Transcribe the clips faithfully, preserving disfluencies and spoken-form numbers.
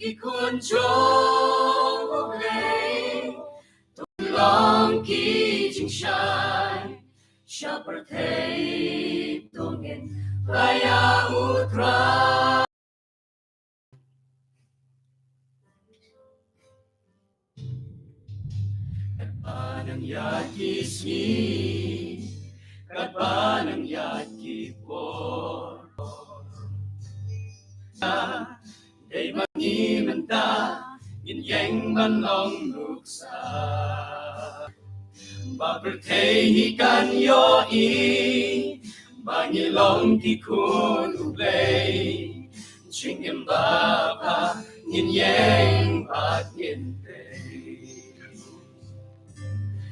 Ki khun jong U Blei, to long ki jingshai sha pyrthei, to ngin pyrshang ïa U Trai. Katba nang ïaid ki sngi, katba nang ïaid ki por, dei ma ngi mynta, ngin ïeng ban long nuksa. Ba pyrthei hi kan ïohi ba ngi long ki khun U Blei. Jingim ba bha ngin ïeng bad ngin tei.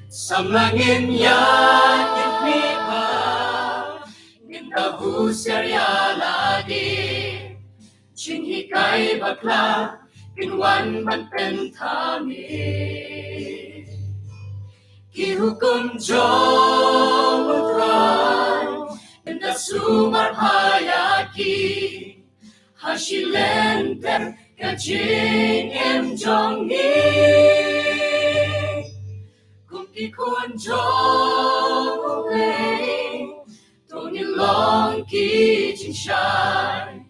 Samla ngin ïaid ngin pynbha, ngin da husiar ïa lade. Jinghikai bakla kin wan ban pynthame. Ki hukum jong U Trai, ngin da sumar bha ïa ki ha shi lynter ka jingim jong ngi. Kum ki khun jong U Blei, to ngin long ki jingshai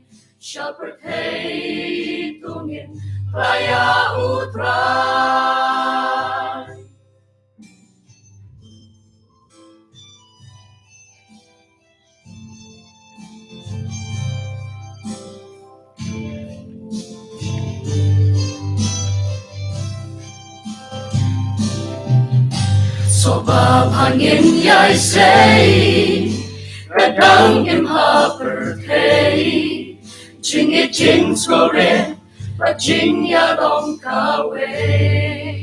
sha pyrthei, to ngin pyrshang ïa U Trai. Sngewbha ba ngin ïai sei, ka dang im ha pyrthei, jingïeit jingsngewrit bad jingïalong kawei.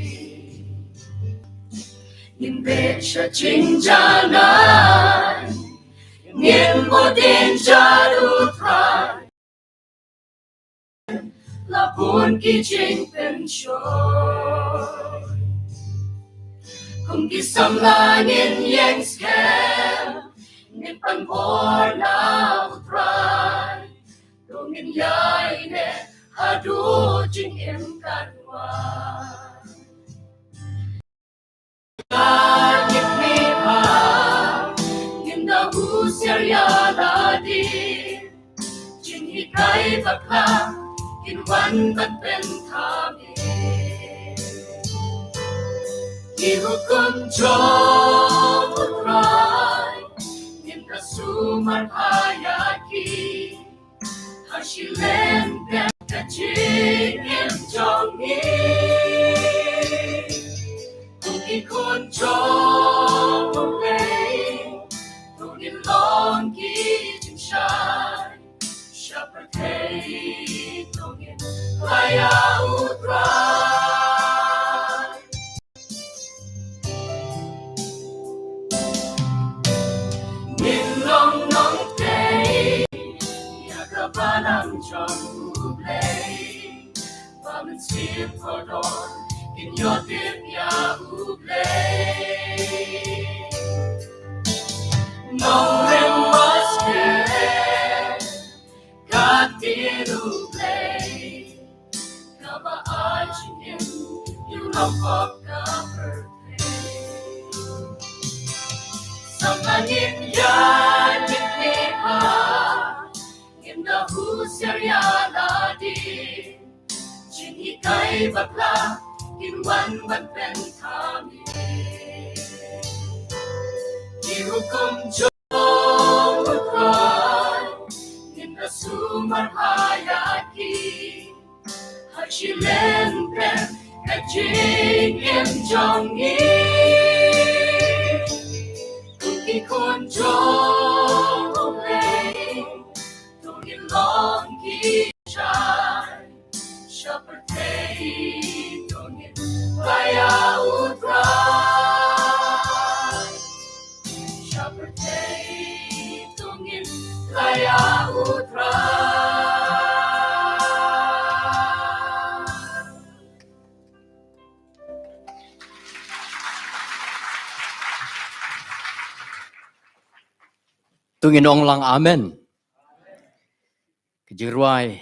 Ngin beh sha jingjanai, ngin bud ïa U Trai, la bun ki jingpynshoi. Kum ki samla ngin ïeng skhem, ngin pan bor na U Trai. To ngin ïaineh haduh jingim kan wan. Ngin pynbha, ngin da husiar ïa lade. Jinghikai bakla kin wan ban pynthame. Ki hukum jong U Trai, ngin da sumar bha ïa ki ha shi lynter ka jingim jong ngi. Kum ki khun jong U Blei, to ngin long ki jingshai sha pyrthei, to ngin pyrshang ïa U Trai. Ngin long nongtei ïa ka balang jong U Blei. Ba mynsiem kordor ngin ïoh tip ïa U Blei. Nongrim baskhem ka ktien U Blei, kaba ai jingim ïa u longkot ka pyrthei. Samla ngin ïaid ngin pynbha, ngin da husiar ïa lade. Jinghikai bakla kin wan ban pynthame. Ki hukum jong U Trai, ngin da sumar bha ïa ki ha shi lynter ka jingim jong ngi. Kum ki khun jong U Blei, to ngin long ki jingshai sha pyrthei, to ngin pyrshang ïa U Trai. Sha pyrthei, to ngin pyrshang ïa U Trai. To ngin ong lang amen. Ka jingrwai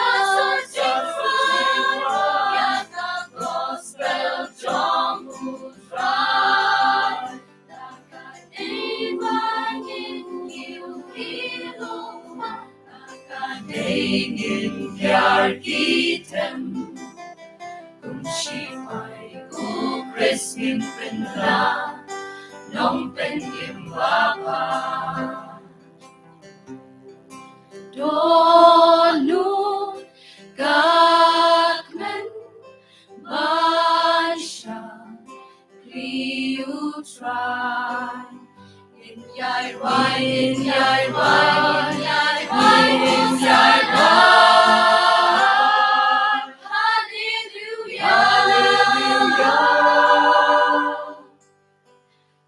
la sot jingrwai ïa ka gospel jong U Trai. La ka dei ba ngin kiew ki longma, la ka dei ngin kiar ki them. Kum shipai U Khrist ngin pynlah nongpynim babha. Dohnud ka kmen ban shakri U Trai. Ngin ïai rwai, ngin ïai rwai, ngin ïai rwai, ngin ïai rwai. Haleluia, haleluia.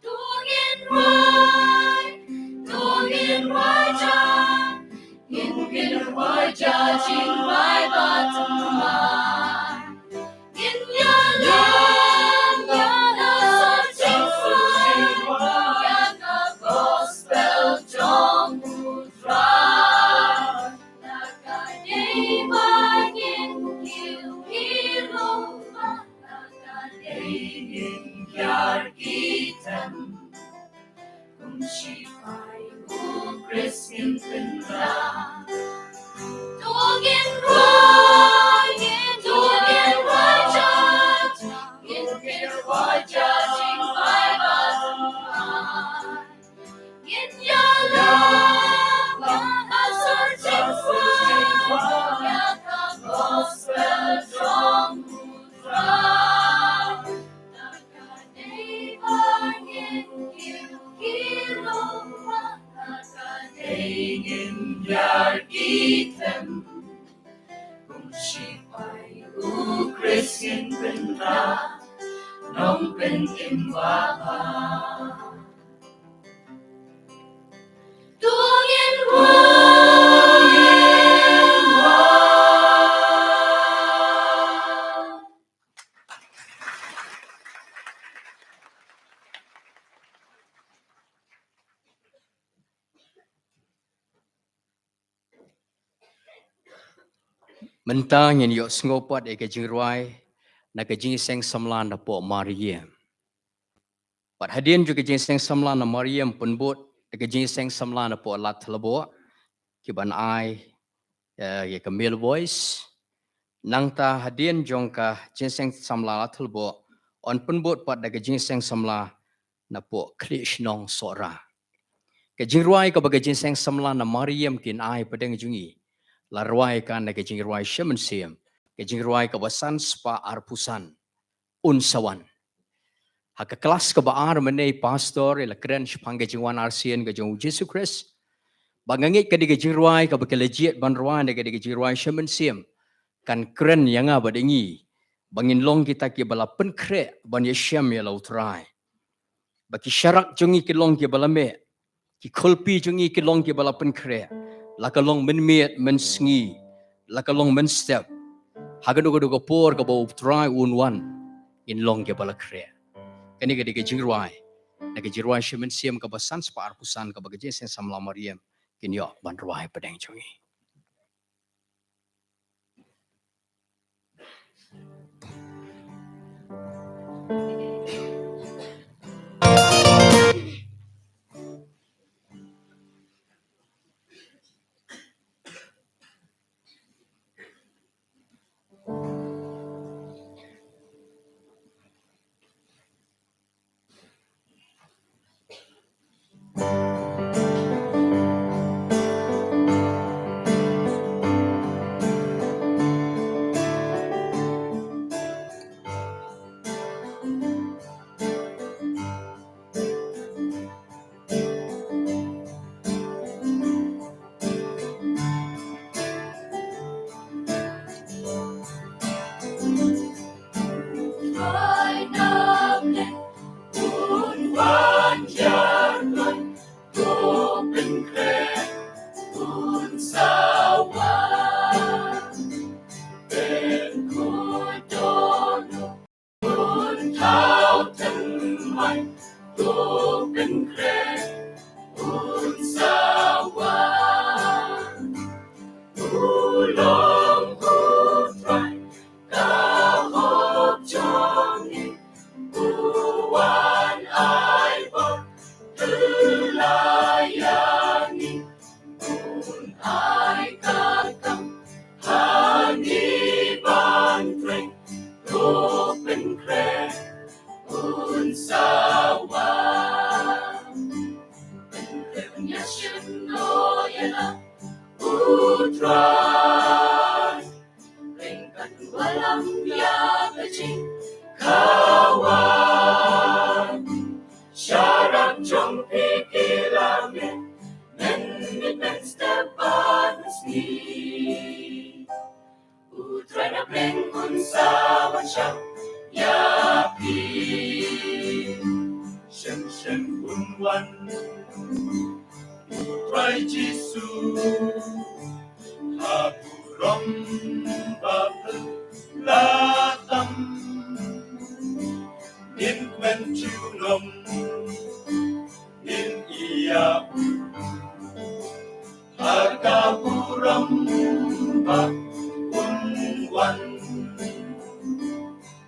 To ngin rwai, to ngin rwai ja, ngin, ngin rwai ja jingpynim. Khrist ngin pynbha, nongpynim ba bha. Mynta ngin ïohsngew pat ïa ka jingrwai na ka Jingïaseng Samla napoh Mariam. Bad hadien jong ka Jingïaseng Samla na Mariam pynbud da ka Jingïaseng Samla napoh Lad Thyllboh, kiban ai, eh, ïa ka male voice. Nangta hadien jong ka Jingïaseng Samla Lad Thyllboh yn pynbud pat da ka Jingïaseng Samla napoh Khlieh Shnong Sohra. Ka jingrwai kaba ka Jingïaseng Samla na Mariam kin ai pdeng jong ngi, la rwai ka na ka jingrwai Shem Mynsiem, ka jingrwai kaba san spah arphew san, Un sa wan. Ha ka klas kaba ar mynne, pastor i la kren shaphang ka jingwan arsien ka jong U Jisu Khrist. Ba nga ngeit ka dei ka jingrwai kaba ki la jied ban rwai, ka dei ka jingrwai Shem Mynsiem, kan kren ïa nga bad ïa ngi ba ngin long kita kiba la pynkhreh ban ïashem ïa la U Trai. Ba ki sharak jong ngi ki long kiba la meh, ki khulpi jong ngi ki long kiba la pynkhreh, la ka long mynmiet mynsngi, la ka long mynstep. Ha kano kano ka por kaba U Trai un wan, ngin long kiba la khreh. Kane ka dei ka jingrwai na ka jingrwai Shem Mynsiem kaba san spah arphew san kaba ka Jingïaseng Samla Mariam kin ïoh ban rwai pdeng jong ngi. Ring kan wallam ïa ka jingkawang. Sharak jong phi ki la mih, mynmiet mynstep bad mynsngi. U Trai na pdeng un sa wan shah ïa phi. Shen shen un wan U Trai Jisu ha burom ba phylla tam. Ngin kmen junom, ngin ïa u ha ka burom ba un wan.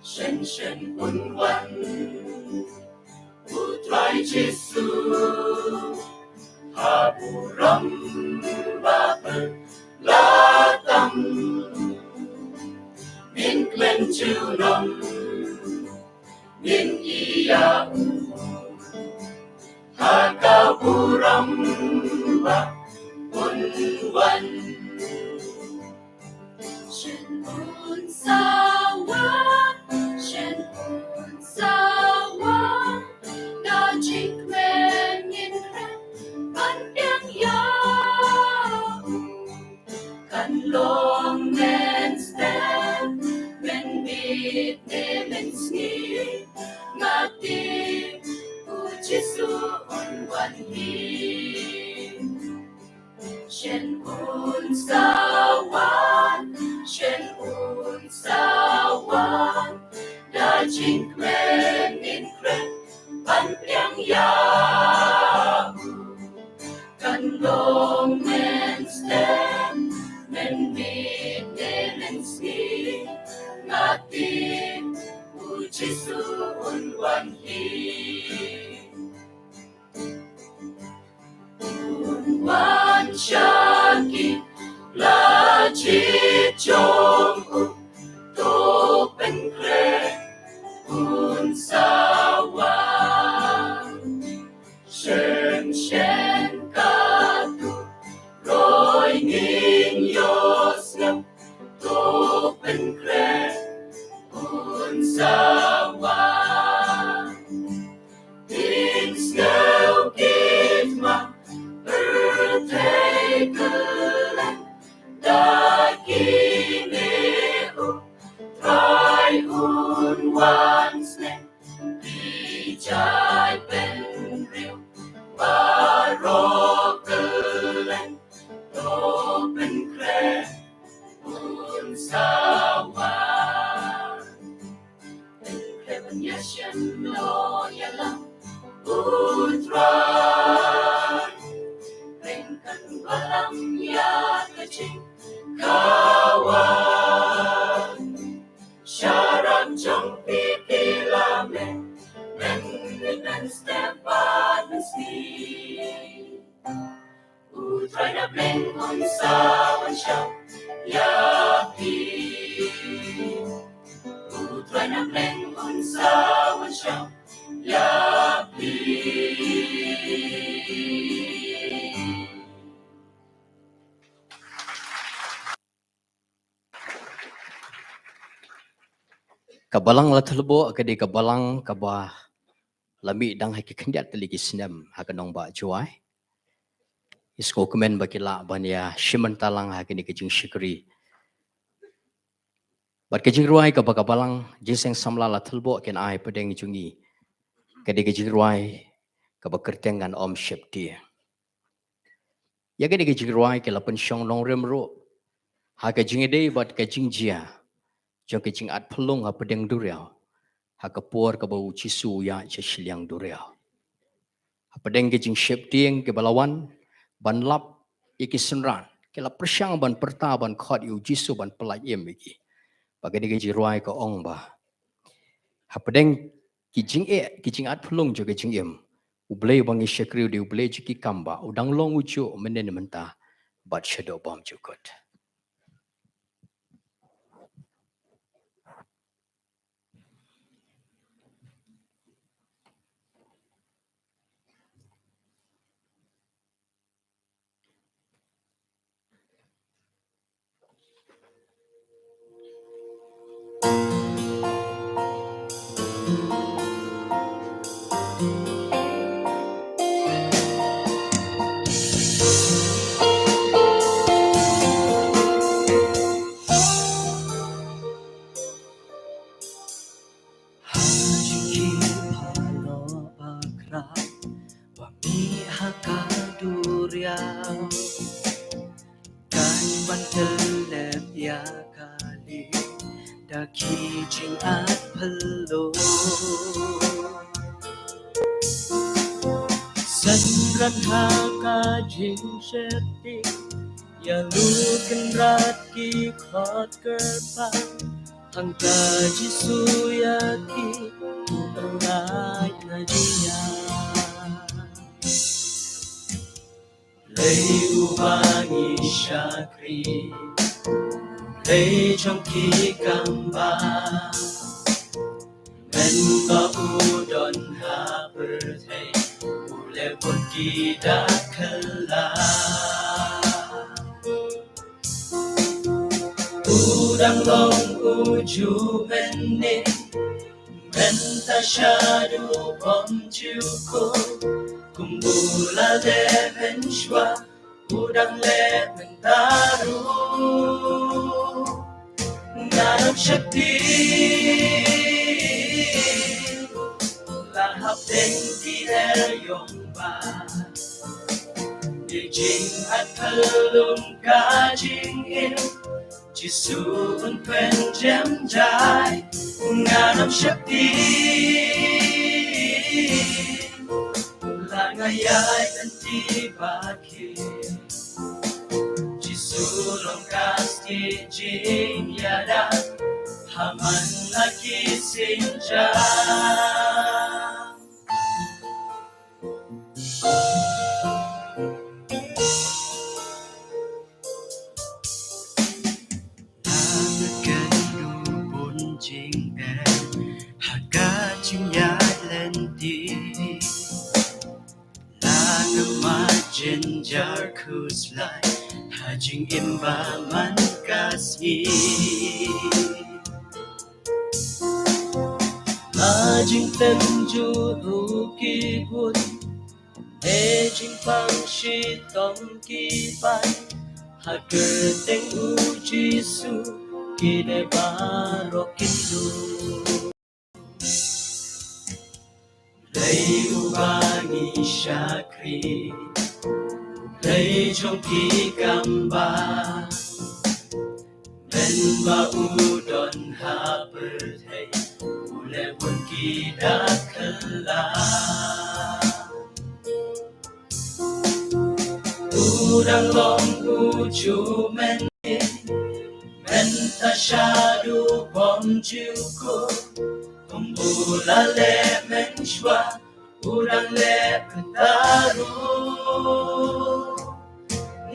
Shen shen un wan U Trai Jisu ha burom ba phylla tam. Ngin kmen junom, ngin ïa u ha ka burom ba un wan. Shen un sa wan, shen un sa wan, ka jingkmen ngin kren ban pdiang ïa u. Kan long mynstep mynmiet Kren, ngin kren ban pdiang ïa u. Kan long mynstep, mynmiet ne mynsngi, nga tip U Jisu un wan hi. Un wan sha ki la jied jong u, to pynkhreh un sa wan. Shen shen katto roi ngin ïohsngew, to pynkhreh un sa wan. Ïohsngew kit ma pyrthei kylleng da kine, U Trai un wan sneng. Ki jait bynriew baroh kylleng, to pynkhreh un sa wan. Pynkhreh ban ïashem noh ïalam, U Trai. Pynkan balang ïa ka jingkawang. Sharak jong phi ki la meh, mynmiet mynstep bad mynsngi. U Trai na bneng un sa wan shah ïa phi. U Trai na bneng un sa wan shah ïa phi. Ka balang la thylboh ka dei ka balang kaba la mih dang ha ki khyndiat tylli ki snem ha ka nongbah Jowai. Ngi sngewkmen ba ki lah ban ïashim bynta lang ha kane ka jingshakri. Bad ka jingrwai kaba ka balang Jingïaseng Samla la thylboh kin ai hapdeng jong ngi ka dei ka jingrwai kaba kyrteng Ngan ym sheptieng. Ïa kane ka jingrwai ki la pynshong nongrim ruh ha ka jingïadei bad ka jingjia jong ka jingatphyllung hapdeng duriaw ha ka por kaba U Jisu u ïaid sha shiliang duriaw. Hapdeng ka jingsheptieng kaba la wan ban lap ïa ki synran, ki la pyrshang ban pyrta ban khot ïa U Jisu ban pyllait im ïa ki. Bad kane ka jingrwai ka ong ba hapdeng ki jingeh, ki jingatphyllung jong ka jingim, U Blei uba ngi shakri u dei U Blei jong ki kam, ba u dang long ujuh mynne mynta bad shaduh bymjukut. Ha jingkit paralok bakhraw ba mih ha ka duriaw, kan wan tyllep ïa ka lieng da ki jingatphyllung. Synran ha ka jingsheptieng, ïa u Kynrad ki khot kyrpang, hangta Jisu ïa ki u pyllait na jingïap. Blei uba ngi shakri, Blei jong ki kam, ba mynba u don ha pyrthei u leh bun ki da kylla. U dang long ujuh mynne, mynta shaduh bymjukut, kum u la leh mynshuwa u dang leh mynta ruh. Ngan ym sheptieng, la hapdeng ki eriong ba ki jingatphyllung ka jingim, Jisu un pynjem jai, ngan ym sheptieng. La nga ïaid lynti ba khie, Jisu long ka stieh jingïada ha man la ki sienjam. La nga kynduh bun jingeh ha ka jingïaid lynti. La nga mad jynjar khuslai ha jingim ba man ka sngi. La jingtynjuh ruh ki bun, ne jingpang shitom ki pan, ha kyrteng u Jisu kine baroh kin duh. Dei uba ngi shakri, dei jong ki kam ba, mynba u don ha pyrthei, u leh bun ki da kylla. U dang long u ju mynnin, mynta shaduh bym ju kut, kum u la leh mynshuwa, u dang leh mynta ruh.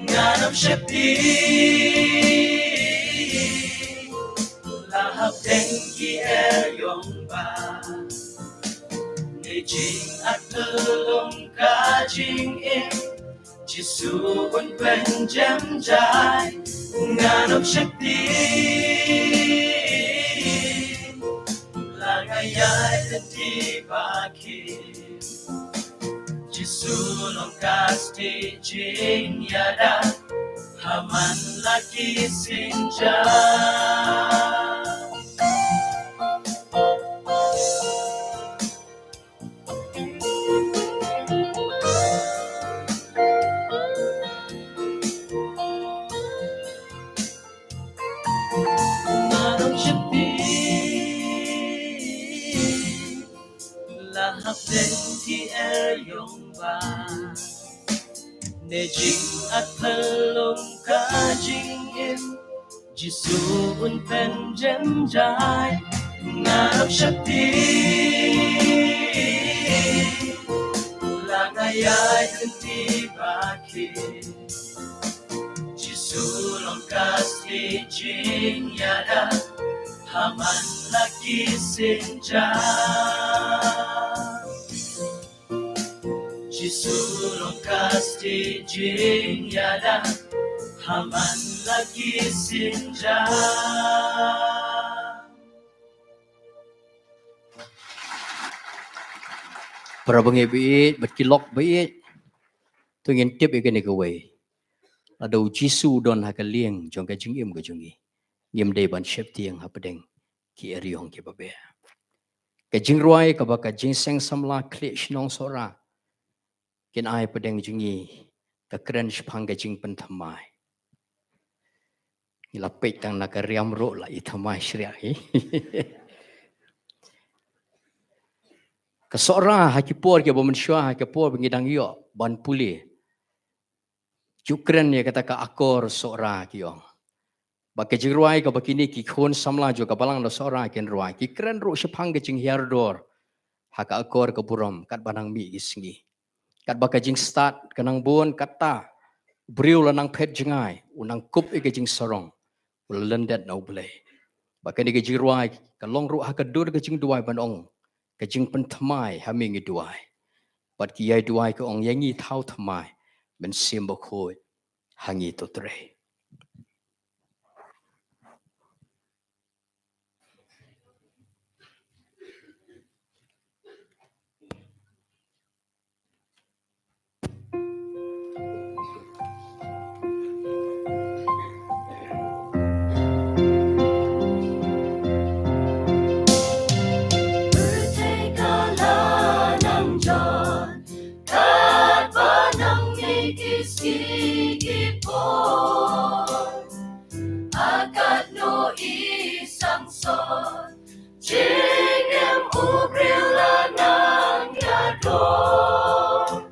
Ngan ym sheptieng, la hapdeng ki eriongba, ne jingat phyllung ka jingim, Jisu un pynjem jai, ngan ym sheptieng. La nga ïaid lynti ba khie, Jisu long ka stieh jingïada ha man la ki sienjam. Ngan ym sheptieng, la hapdeng ki eriongba, ne jingat phyllung ka jingim, Jisu un pynjem jai, ngan ym sheptieng. La nga ïaid lynti ba khie, Jisu long ka stieh jingïada ha man la ki sienjam. Jisu long ka stieh jingïada ha man la ki sienjam. Para bangeit baieit bad ki lok baieit, to ngin tip ïa kane kawei. Lada u Jisu u don ha ka lieng jong ka jingim ka jong ngi, ngim dei ban sheptieng hapdeng ki eriong kiba bha. Ka jingrwai kaba ka Jingseng Samla Khlieh Shnong Sohra kin ai hapdeng jong ngi ka kren shaphang ka jingpynthymmai. Ngi la peit tang na ka riam ruh la i thymmai shriah hi. Ka Sohra ha ki por kiba mynshuwa, ha ki por ba ngi dang ïoh ban pule, ju kren ïa kata ka akor Sohra ki ong. Bad ka jingrwai kaba kine ki khun samla jong ka balang Sohra kin rwai, ki kren ruh shaphang ka jinghiar dor ha ka akor ka burom katba nang mih ki sngi. Katba ka jingstad ka nang bun, kata briew la nang phet jngai, u nang kup ïa ka jingsarong, u la lyndet na U Blei. Bad kane ka jingrwai ka long ruh ha ka dur ka jingduwai ban ong, ka jingpynthymmai ha me ngi duwai. Bad ki ïai duwai ki ong, ïa ngi thaw thymmai Mynsiem Bakhuid ha ngi, to trei. Pyrthei ka la nang jot, katba nang mih ki sngi ki por. i Samson, jingim u briew la nang ïador.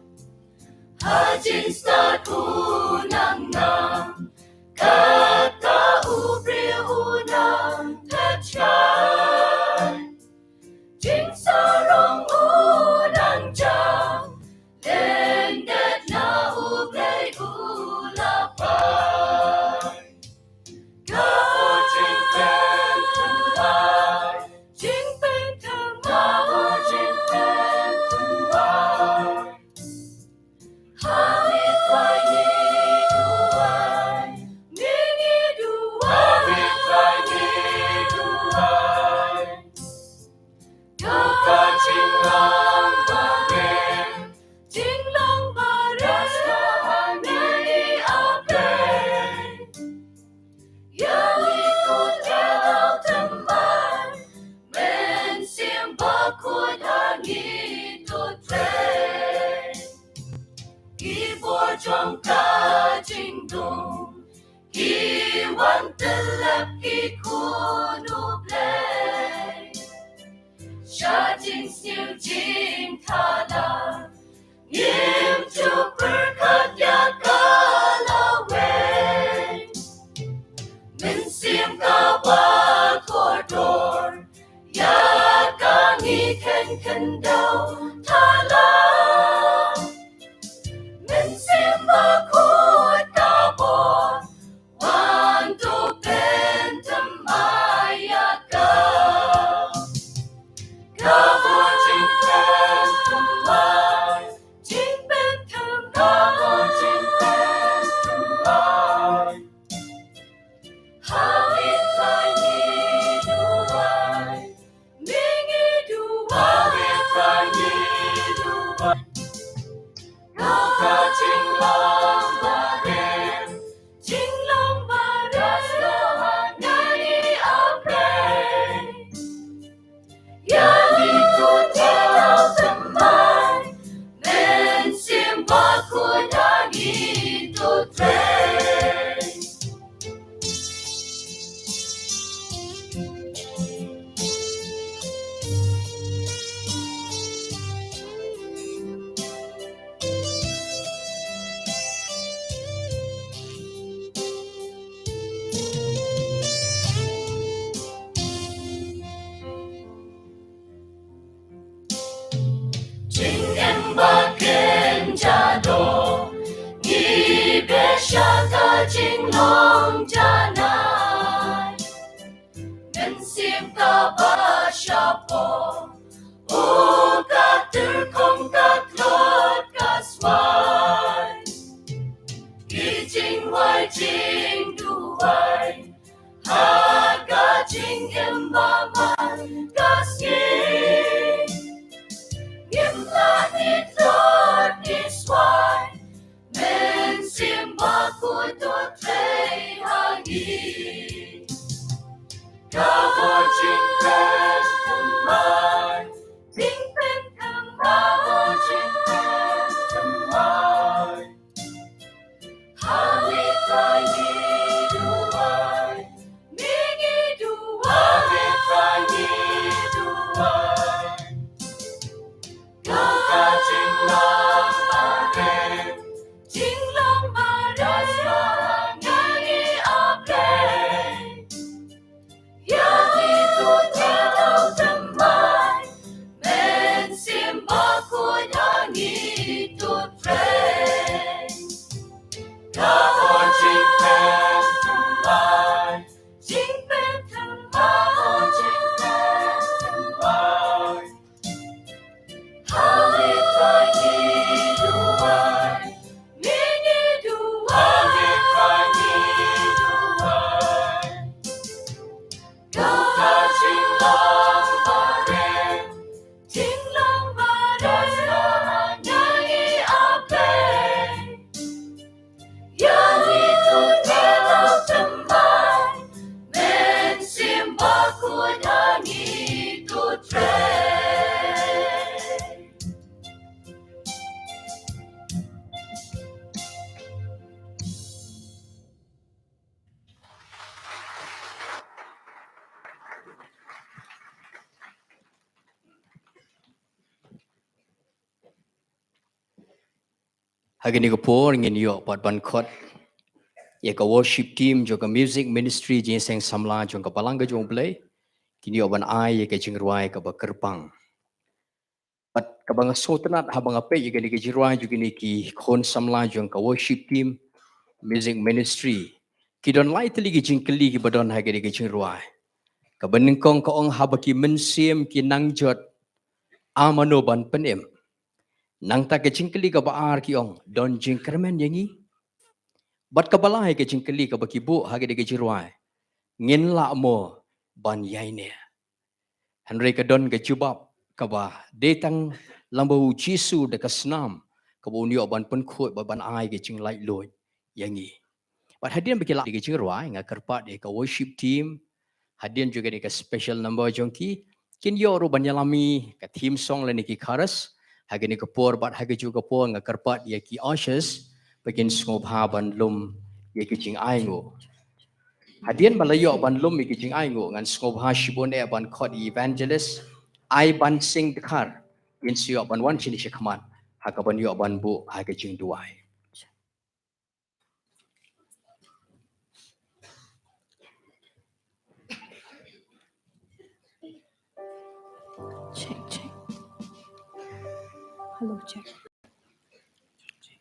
Ha jingstad u nang nam, kata u briew u nang pyrshah. Jingsarong u nang jam, lyndet na U Blei u la pan. Ka jingpynthymmai, jingpynthymmai, jingpynthymmai. Ha ngi Trai ngi duwai, ngi duwai, ha ngi Trai ngi duwai. Ka jinglong barim, jinglong barim, ha ngi A Blei. Ïa ngi to tyrwa tymmen, Mynsiem Bakhuid ha ngi to trei. Ki bor jong ka jingdum, ki wan tyllep ki khun U Blei. Sha jingsniew jingthala, ngim ju pyrkhat ïa ka lawei. Mynsiem kaba kordor, ïa ka ngi kheiñ khyndew thala. Mynsiem Bakhuid ka bor, wan to pynthymmai ïa ka. Ka bor jingpynthymmai, jingpynthymmai, ka bor jingpynthymmai. Ha ngi Trai ngi duwai, ngi duwai, ha ngi Trai ngi duwai. Ka jinglong barim, jinglong barim, ha ngi A Blei. Ïa ngi to tyrwa tymmen, Mynsiem Bakhuid ha ngi to trei. Jingim ba kynja doh, ngi bishar ka jinglong janai. Mynsiem kaba shapoh, u ka tyrkhong, ka tlot ka swai. Ki jingwai jingduwai, ha ka jingim ba man ka sngi. Ngim lah ngi tlot ngi swai, Mynsiem Bakhuid to trei ha ngi. Ka bor jingpynthymmai, jingpynthymmai, ka bor jingpynthymmai. Ha ngi Trai ngi duwai, ngi duwai, ha ngi Trai ngi duwai. Ka jinglong barim, jinglong barim, ha ngi A Blei. Ïa ngi to tyrwa tymmen, Mynsiem Bakhuid ha ngi to trei. Ka bor jingpynthymmai, jingpynthymmai, ka bor jingpynthymmai. Ha ngi Trai ngi duwai, ngi duwai, ha ngi Trai ngi duwai. Ka jinglong barim, jinglong barim, ha ngi A Blei. Ïa ngi to tyrwa tymmen, Ha kane ka por ngin ïoh pat ban khot ïa ka worship team jong ka music ministry, Jingïaseng Samla jong ka Balang ka jong U Blei. Kin ïoh ban ai ïa ka jingrwai kaba kyrpang. Bad kaba nga sngewtynnat haba nga peit ïa kane ka jingrwai jong kine ki khun samla jong ka worship team, music ministry, ki don lai tylli ki jingkylli kiba don ha kane ka jingrwai. Kaba nyngkong ka ong, haba ki mynsiem ki nang jot, a mano ban pynim? Nangta ka jingkylli kaba ar ki ong, don jingkyrmen ïa ngi? Bad kaba lai ka jingkylli kaba ki buh ha kane ka jingrwai, ngin lah mo ban ïaineh? Hynrei ka don ka jubab kaba dei tang lyngba U Jisu da ka snam kaba un ïoh ban pynkhuid bad ban ai ka jinglaitluid ïa ngi. Bad hadien ba ki lah ka jingrwai, nga kyrpad ïa ka worship team, hadien jong kane ka special number jong ki, kin ïoh ruh ban ïalam ïa ka theme song lane ki chorus ha kane ka por. Bad ha kajuh ka por nga kyrpad ïa ki ushers ba kin sngewbha ban lum ïa ki jingainguh. Hadien ba la ïoh ban lum ïa ki jingainguh, ngan sngewbha shibun eh ban khot ïa i evangelist Aiban Singh Dkhar, in sa ïoh ban wan shane shakhmat ha kaban ïoh ban buh ha ka jingduwai. Check, check. Hello, check.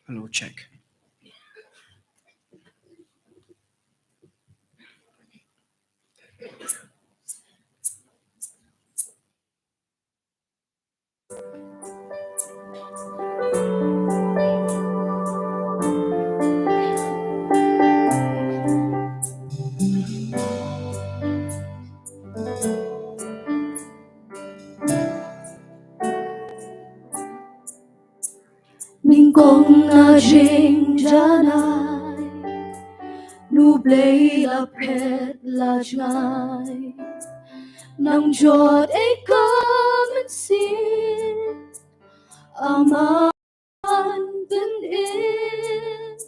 Hello, check. Nyngkong na jingjanai, U Blei la phet la jngai. Nang jot ïa ka mynsiem, a man pynim.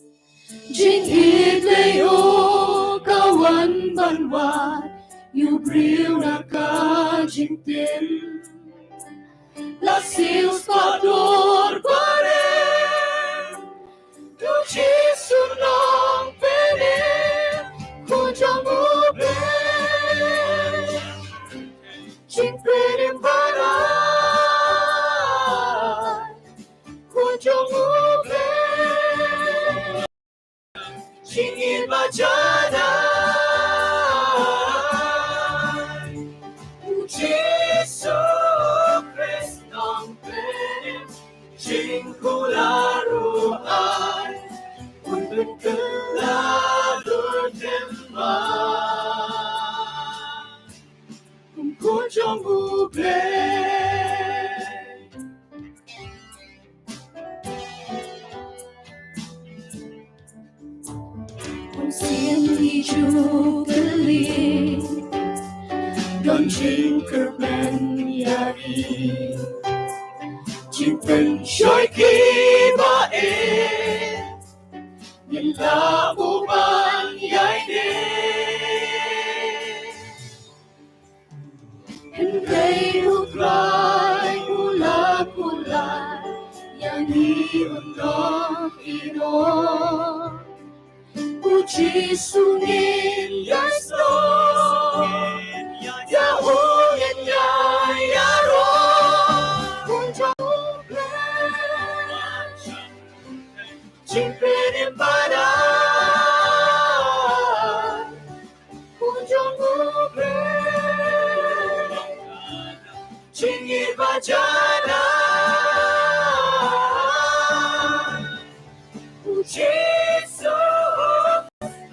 Jingïeit lei o ka wan ban wad ïa u briew na ka jingtim. La siew spah dur barem, U Jisu Nongpynim, Khun jong U Blei. Jingpynim barai, Khun jong U Blei. Jingïeit ba janai, U Jisu Khrist Nongpynim. Jingkular ruh ai, un pynkylla dur thymmai kum Khun jong U Blei. Kum sien ïa jubili, don jingkyrmen ïa ngi. Jingpynshoi kiba ïeit, ngin lah mo ban ïaineh. Hynrei U Trai u la pynlait ïa ngi, un ong ïa u, U Jisu ngin ïai snoh, ïa u ngin ïai ïaroh. Khun jong U Blei, jingpynim barai, Khun jong U Blei. Jingïeit ba janai, U Jisu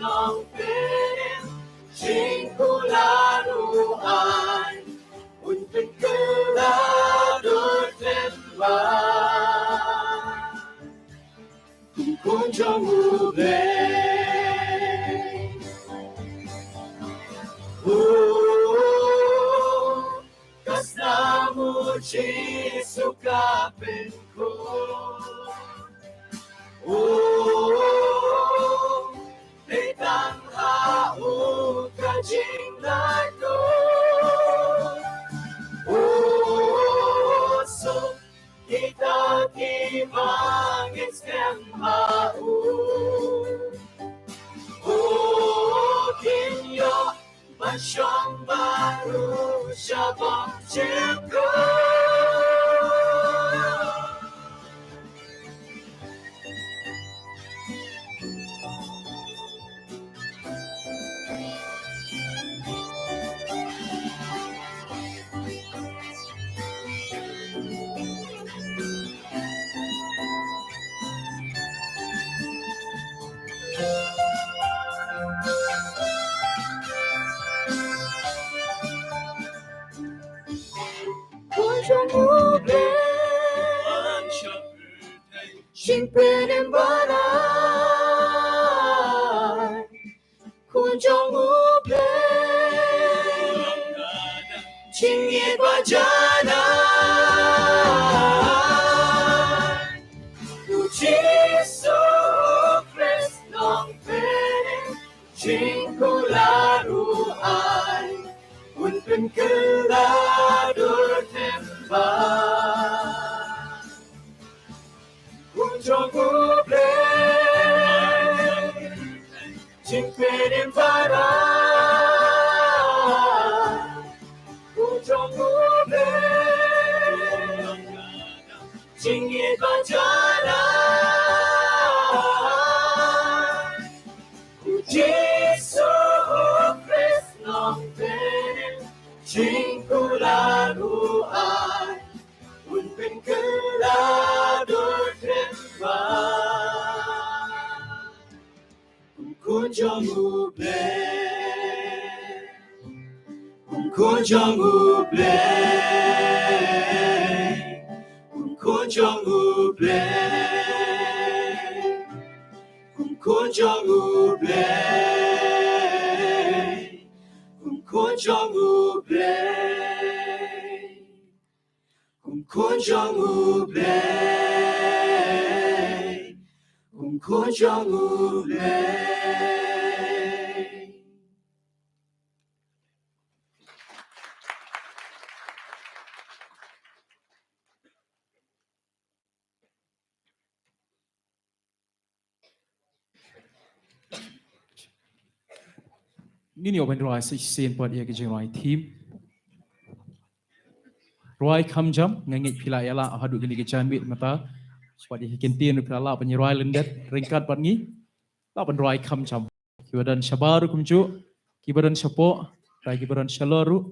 Nongpynim. Jingkular ruh ai, un pynkylla dur thymmai kum Khun jong U Blei. O, ka snam U Jisu ka pynkhun. O, dei tang ha u ka jinglaitluid. O, suk kita kiba ngin skhem ha Shong baru sha bong jingkut. Khun jong U Blei, jingpynim barai. Khun jong U Blei, jingngeit ba janai. U Jisu Khrist nongpynim, jingkular u ai, un pynkylla dur thep bha. Khun jong U Blei, jingpynim barai. Khun jong U Blei, jingngeit ba janai. U Jisu Khrist nongpynim, jingkular u ai, un pynkylla dur thep bha. Kum khun jong U Blei, kum khun jong U Blei, kum khun jong U Blei, kum khun jong U Blei, kum khun jong U Blei. Kum khun jong U Blei, kum khun jong U Blei. Ngin ïoh ban rwai sa shisien pat ïa ka jingrwai theme. Rwai kham jam, nga ngeit phi la ïa la haduh kine ki janmiet mynta. Pat ïa ki kyntien phi la lah ban ïa rwai lyndet ryngkat bad ngi. Lah ban rwai kham jam. Kiba don shabar ruh kumjuh, kiba don shapoh, bad kiba don shalor ruh,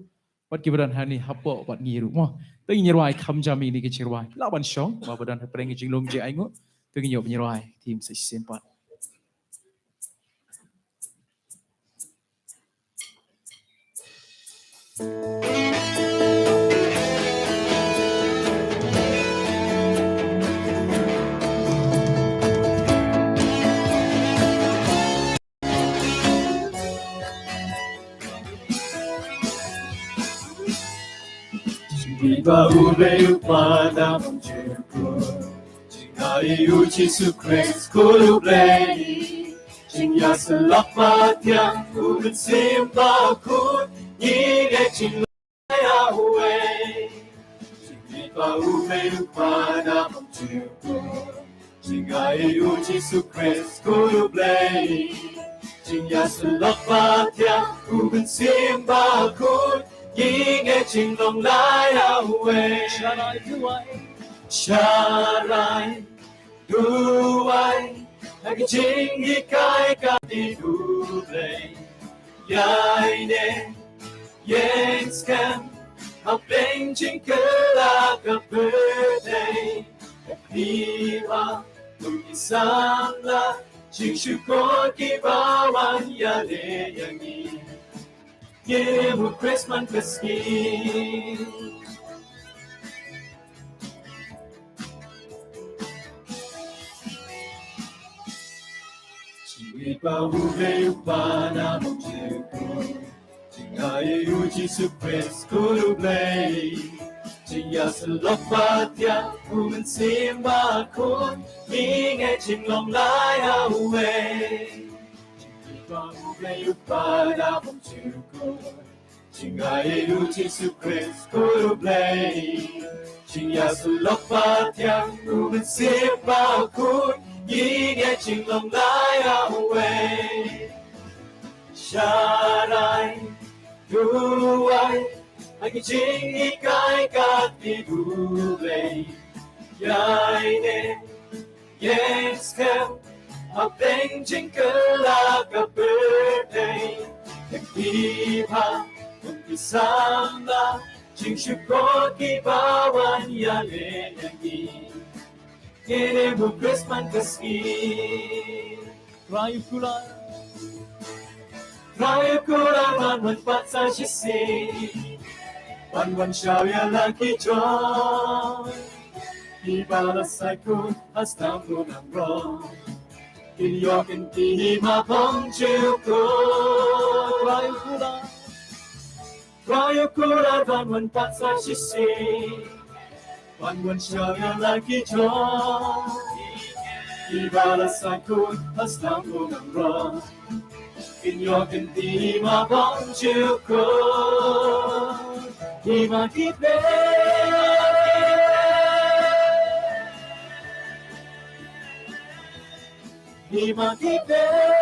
bad kiba don hangne hapoh bad ngi ruh. Mo, to ngin ïa rwai kham jam ïa kine ki jingrwai. Lah ban shong, ba ba don hapdeng ki jinglong jingainguh. To ngin ïoh ban ïa rwai theme sa shisien pat. Jingngeit ba U Blei u Kpa na bynta jingkut. Jingaiei U Jisu Khrist Khun U Blei. Jingïasyllok ba thiang U Mynsiem Bakhuid. Ngi ngeit jinglong lai ha uwei. Jingngeit ba U Blei u Kpa na bynta jingkut. Jingaiei U Jisu Khrist Khun U Blei. Jingïasyllok ba thiang U Mynsiem Bakhuid. Ngi ngeit jinglong lai ha uwei. Sharai duwai. Sharai duwai. Ha ka jinghikai ka U Blei. Ïaineh ïeng skhem hapdeng jingkylla ka pyrthei. Phi wan kum ki samla jingshukor kiba wan ïaleh ïa ngi. Ngi mut Khrist man ka sngi. Jingngeit ba U Blei u Kpa na bynta jingkut. Jingaiei U Jisu Khrist Khun U Blei. Jingïasyllok ba thiang U Mynsiem Bakhuid. Ngi ngeit jinglong lai ha uwei. Jingngeit ba U Blei u Kpa na bynta jingkut. Jingaiei U Jisu Khrist Khun U Blei. Jingïasyllok ba thiang U Mynsiem Bakhuid. Ngi ngeit jinglong lai ha uwei. Sharai Duwai ha ki jinghikai ka ktien U Blei. Ïaineh ïeng skhem hapdeng jingkylla ka pyrthei. Te phi bha kum ki samla jingshukor kiba wan ïaleh ïa ngi. Ngin ïa u Khrist man ka sngi. Trai u kular, trai u kular ban wan pat sa shisien, ban wan shaw ïa la ki jong kiba la sait khuid ha sdang u nongrong. Kin ïoh kin kti hima bymjukut. Trai u kular, trai u kular ban wan pat sa shisien, ban wan shaw ïa la ki jong kiba la sait khuid ha sdang u nongrong. Kin ïoh kin kti hima bymjukut. Hima ki blei, hima ki blei.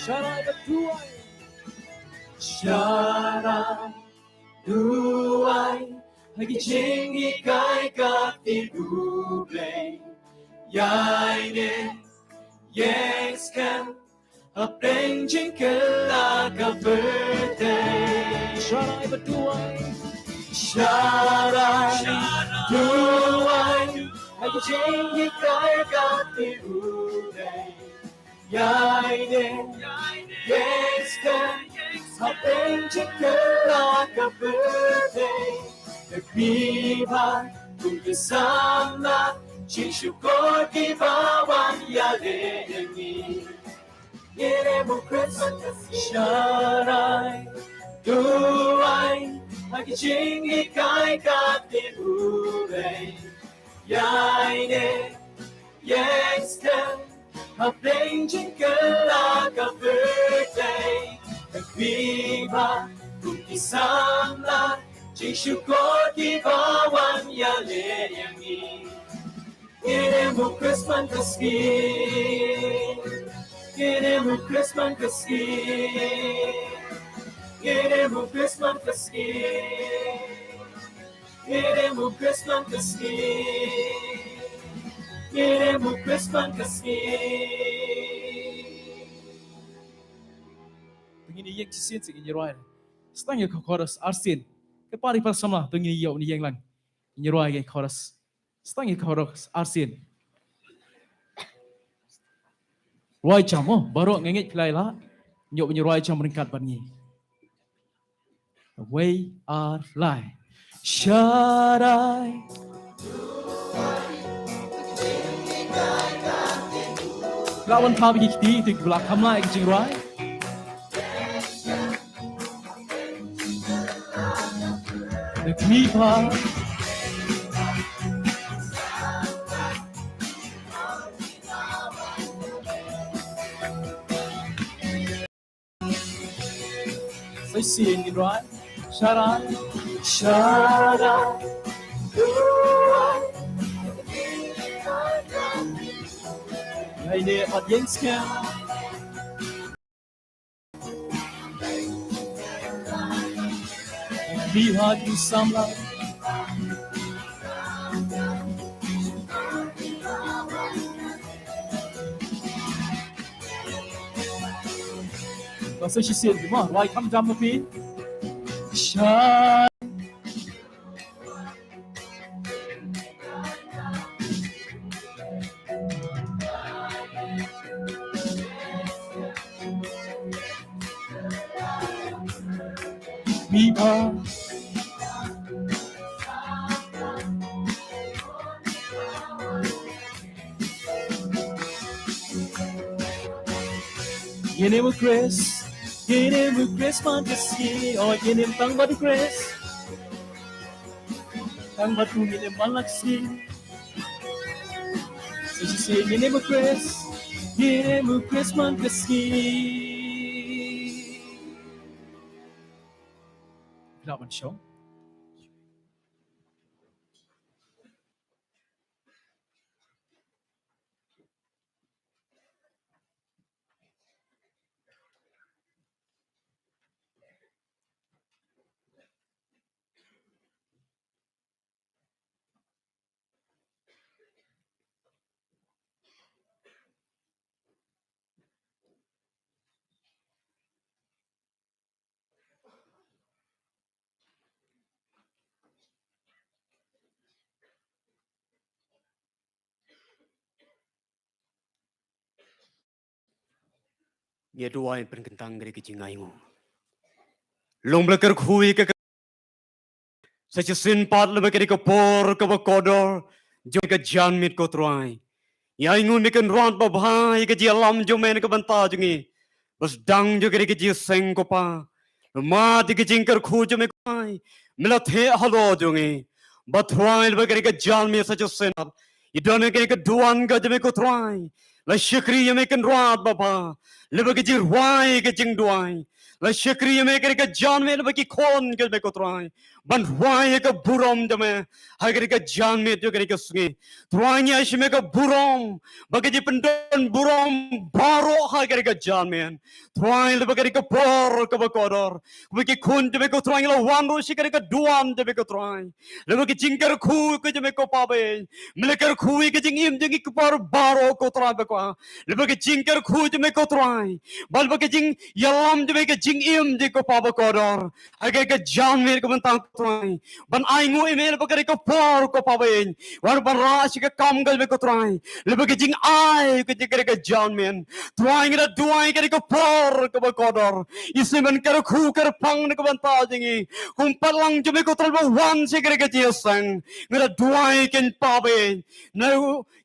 Sharai bad duwai. Sharai, duwai ha ki jinghikai ka ktien U Blei. Ïaineh ïeng skhem hapdeng jingkylla ka pyrthei. Sharai bad duwai. Sharai, duwai ha ki jinghikai ka ktien U Blei. Ïaineh ïeng skhem hapdeng jingkylla ka pyrthei. Te phi bha kum ki samla jingshukor kiba wan ïaleh ïa ngi. Ngin ïa u Khrist man ka sngi. Sharai, duwai ha ki jinghikai ka ktien U Blei. Ïaineh ïeng skhem hapdeng jingkylla ka pyrthei. Te phi bha kum ki samla jingshukor kiba wan ïaleh ïa ngi. Ngin ïa u Khrist man ka sngi. Ngin ïa u Khrist man ka sngi. Ngin ïa u Khrist man ka sngi. Ngin ïa u Khrist man ka sngi. Ngin ïa u Khrist man ka sngi. Te ngin ïeng shisien shisien, ngin ïa rwai. Sdang ïa ka chorus arsien. Ki para, para samla, to ngin ïa ïeng lang. Ngin ïa rwai ïa ka chorus. Sdang ïa ka chorus arsien. Rwai jam mo, baroh nga ngeit phi la ïa lah. Ngin ïa rwai jam ryngkat bad ngi. Wei ar lai. Sharai. La wan phah bad ki kti, to ki ba la kham lah ïa ka jingrwai. Te kmie pha. Sa shisien ngin rwai. Sharai, sharai. Ïaineh bad ïeng skhem. Phi ha ki samla. Ba sa shisien mo, rwai kham jam mo phi. Sha Biba. Ngin im u Khrist, ngin im u Khrist man ka sngi, oh, ngin im tang bad u Khrist. Tang bad u ngin im man la ka sngi. Sa shisien ngin im u Khrist, ngin im u Khrist man ka sngi. Phi lah ban shong. Ngi duwai pynkyntang ka dei ka jingainguh. Long ba la kyrkhu ïa ka sa shisien pat lem bad ka dei ka por kaba kordor jong ka janmiet ko Trai. Ïa ainguh Me Kynrad babha ïa ka jingïalam jong Me na ka bynta jong ngi. Ba sdang jong ka dei ka jingseng ko Pa. Namar ïa ka jingkyrkhu jong Me ko Trai, Me la theh halor jong ngi. Ba Trai lem bad ka dei ka janmiet sa shisien pat, i don ïa ka dei ka duwan ka jong Me ko Trai. La shakri ïa Me Kynrad babha lem bad ka jingrwai ka jingduwai. La shakri ïa Me ka dei ka janmiet lem bad ki khun ka jong Me ko Trai ban rwai ïa ka burom jong Me ha ka dei ka janmiet jong ka dei ka sngi. Trai ngi ai sha Me ka burom bad ka jingpyndon burom baroh ha ka dei ka janmiet. Trai lem bad ka dei ka por kaba kordor, kaba ki khun jong Me ko Trai ngi la wan ruh sha ka dei ka duwan jong Me ko Trai. Lem bad ka jingkyrkhu ka jong Me ko Pa ba ïeit, Me la kyrkhu ïa ka jingim jong ngi ka por baroh ko Trai ba kwah. Lem bad ka jingkyrkhu jong Me ko Trai, bad lem bad ka jingïalam jong Me ka jingim jong ngi ko Pa ba kordor. Ha ka dei ka janmiet ka bynta ko Trai ban ainguh ïa Me lem bad ka dei ka por ko Pa ba ïeit. Wan ban rah sha ka kam ka jong Me ko Trai lem bad ka jingai ka jong ka dei ka janmiet. Trai ngi da duwai ka dei ka por kaba kordor, isynei ban kyrkhu kyrpang na ka bynta jong ngi. Kum pat lang jong Me ko Trai ba wan sha ka dei ka jingseng. Ngi da duwai kein Pa ba ïeit na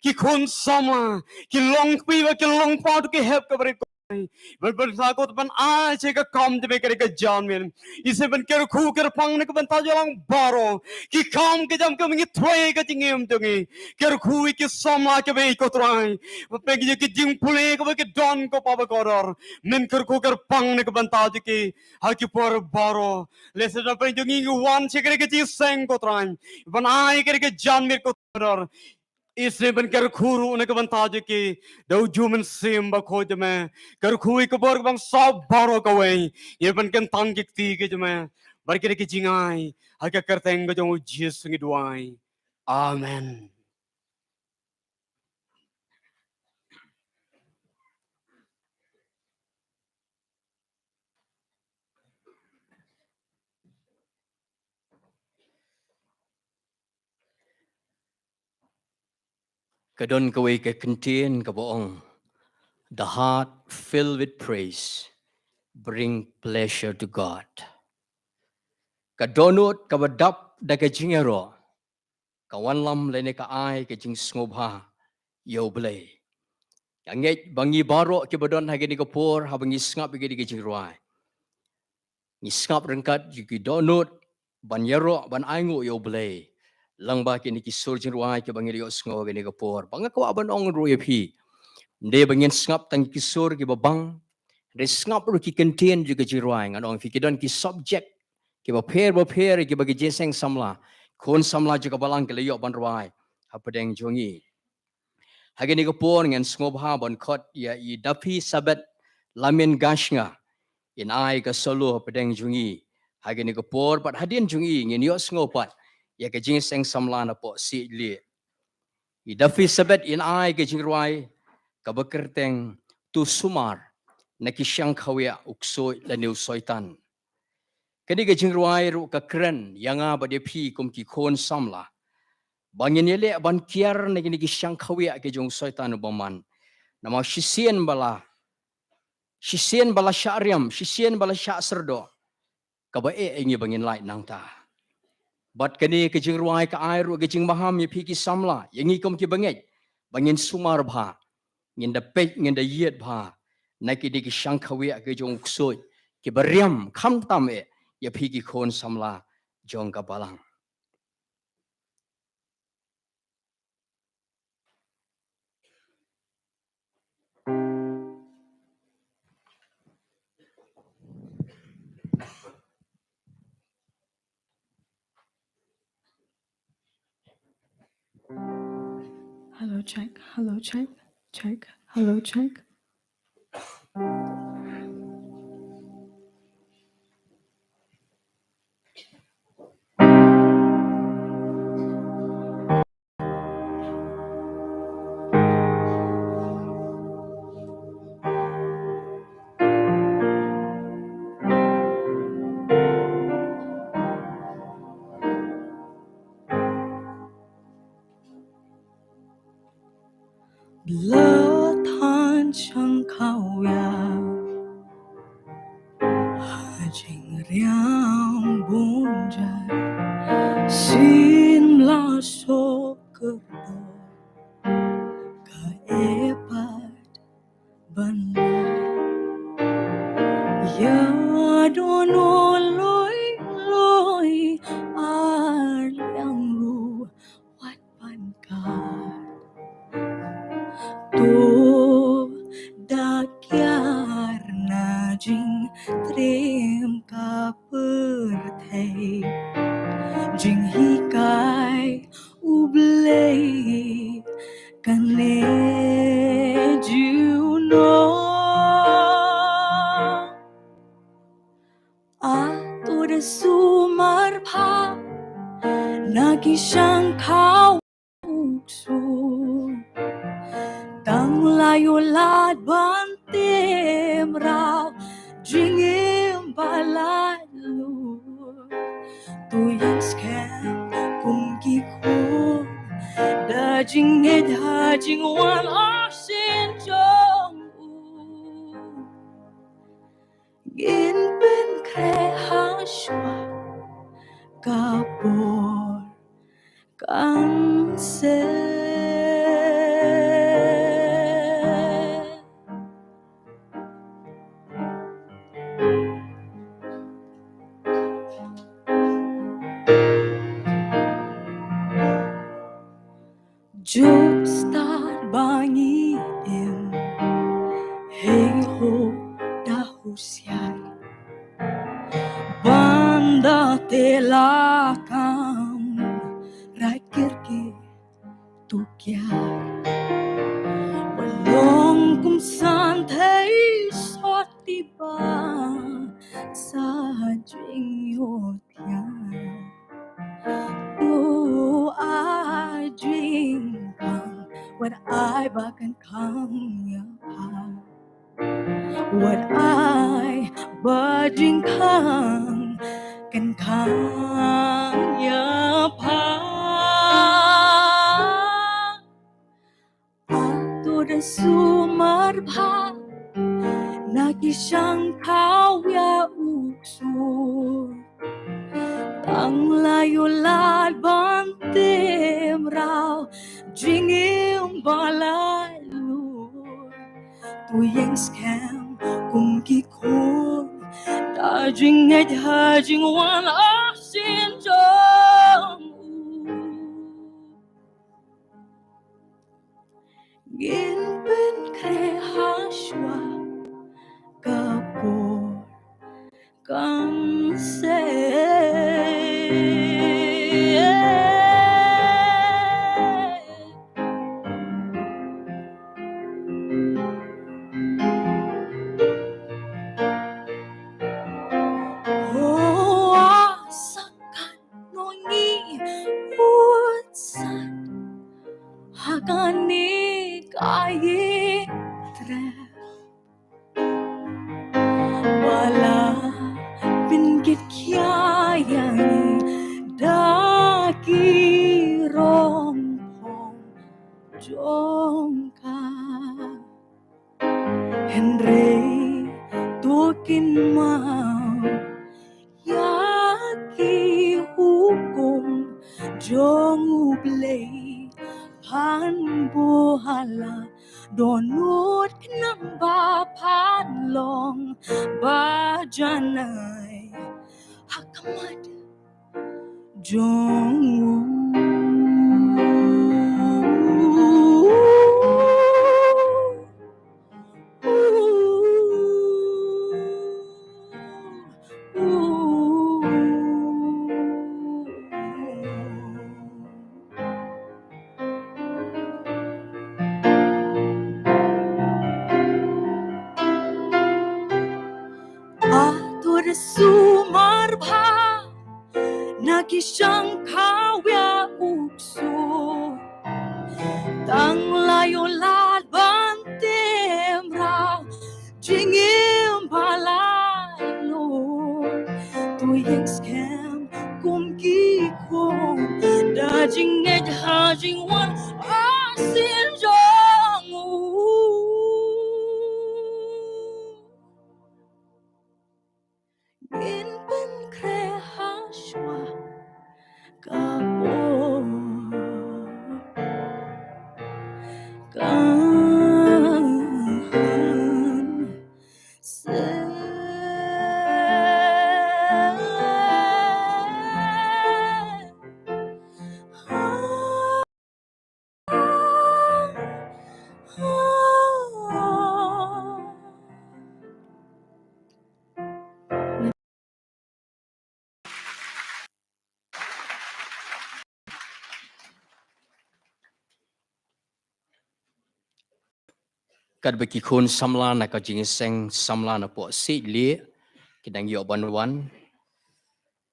ki khun samla, ki longkmie bad ki longkpa, to ki hep kaba rit ko Trai. Ban, ban sa ko ban ai sha ka kam jong Me ka dei ka janmiet. Isynei ban kyrkhu kyrpang na ka bynta jong lang baroh. Ki kam ki jam ka Me ngi trei ka jingim jong ngi. Kyrkhu ïa ki samla ka Me ko Trai. Ba pynjah ki jingpule kaba ki don ko Pa ba kordor, Men kyrkhu kyrpang na ka bynta jong ki ha ki por baroh. Lehse da pynjah jong ngi ngi wan sha ka dei ka jingseng ko Trai ban ai ka dei ka janmiet ko Trai. Isynei ban kyrkhu ruh na ka bynta jong ki da u Mynsiem Bakhuid jong Me. Kyrkhu ïa ka bor ka bangsa baroh kawei. Ïa ban kyntang ki kti ki jong Me bad ka dei ka jingai. Ha ka kyrteng ka jong U Jisu ngi duwai. Amen. Ka don kawei ka kyntien kaba ong, "The heart filled with praise bring pleasure to God." Ka dohnud kaba dap da ka jingïaroh ka wanlam lane ka ai ka jingsngewbha ïa U Blei. Nga ngeit ba ngi baroh kiba don ha kane ka por, haba ngi sngap ïa kane ka jingrwai, ngi sngap ryngkat ïa ki dohnud ban ïaroh, ban ainguh ïa U Blei lyngba kine ki sur jingrwai kiba ngi la ïohsngew ha kane ka por. Ba nga kwah ban ong ruh ïa phi, ym dei ba ngin sngap tang ki sur kiba bang, hynrei sngap ruh ki kyntien jong ka jingrwai. Ngan ong ïa phi, ki don ki subject kiba pher bapher kiba ki jingïaseng samla, khun samla jong ka balang ki la ïoh ban rwai hapdeng jong ngi. Ha kane ka por ngan sngewbha ban khot ïa i Dapi Sabet Lamin Gashnga in ai ka solo hapdeng jong ngi ha kane ka por, bad hadien jong i ngin ïohsngew pat ïa ka jingïaseng samla na poh siej lieh. I Dapi Sabet in ai ka jingrwai kaba kyrteng To Sumar na ki Shangkhawiah u Ksuid lane u Soitan. Kane ka jingrwai ruh ka kren ïa nga bad ïa phi kum ki khun samla ba ngin ïaleh ban kiar na kine ki shangkhawiah ki jong u Soitan u bymman. Namar shisien ba la, shisien ba la shah riam, shisien ba la shah syrdoh, kaba eh ïa ngi ba ngin lait nangta. Bad kane ka jingrwai ka ai ruh ka jingmaham ïa phi ki samla, ïa ngi kum ki bangeit, ba ngin sumar bha, ngin da peit, ngin da ïeit bha na kine ki shangkhawiah ki jong u Ksuid kiba riam, khamtam eh ïa phi ki khun samla jong ka balang. Hello, check. Hello, check. Check. Hello, check. Blood han chang kawia. Jingriam bun jait sien la suk kyrdoh, ka epat ban lait. Ïa dohnud loi loi ar liang ruh wat ban kar. To da kiar na jingtriem ka pyrthei, jinghikai U Blei kane junom. A to da sumar bha na ki shangkhaw u ksu. Tang la ïoh lad ban tim raw jingim ba laitluid. To ïeng skhem kum ki khun da jingngeit ha jingwan arsien jong u. Ngin pynkhreh ha shuwa ka por kan seh. Juk stad ba ngi im, hei ho da husiar, ban da teh lakam raid kyrkieh to kiar. Wat long kum san thei sot ti ba sa jingïohthiah. To ai jingkhang, wat ai ba kan khang ïa pha. Wat ai ba jingkhang kan khang ïa pha. A to da sumar bha na ki shangkhaw ïa u ksu. Tang la ïoh lad ban tim raw jingim ba laitluid. To ïeng skhem kum ki khun da jingngeit ha jingwan arsien jong u. Ngin pynkhreh ha shuwa ka por kan seh. Oh, a sa katno ngi bud sat ha kane ka ïing trep. Ba la pynkit khia ïa ngi da ki rong phong jong ka. Hynrei to kynmaw ïa ki hukum jong U Blei, phan buh ha la dohnud khnang ba phan long ba janai ha khmat jong u. A to da sumar bha na ki shangkhaw ïa u ksu. Tang la ïoh lad ban tim raw jingim ba laitluid. To ïeng skhem kum ki khun da jingngeit ha jingwan arsien jong u. Katba ki khun samla na ka jingïaseng samla na poh siej lieh ki dang ïoh ban wan.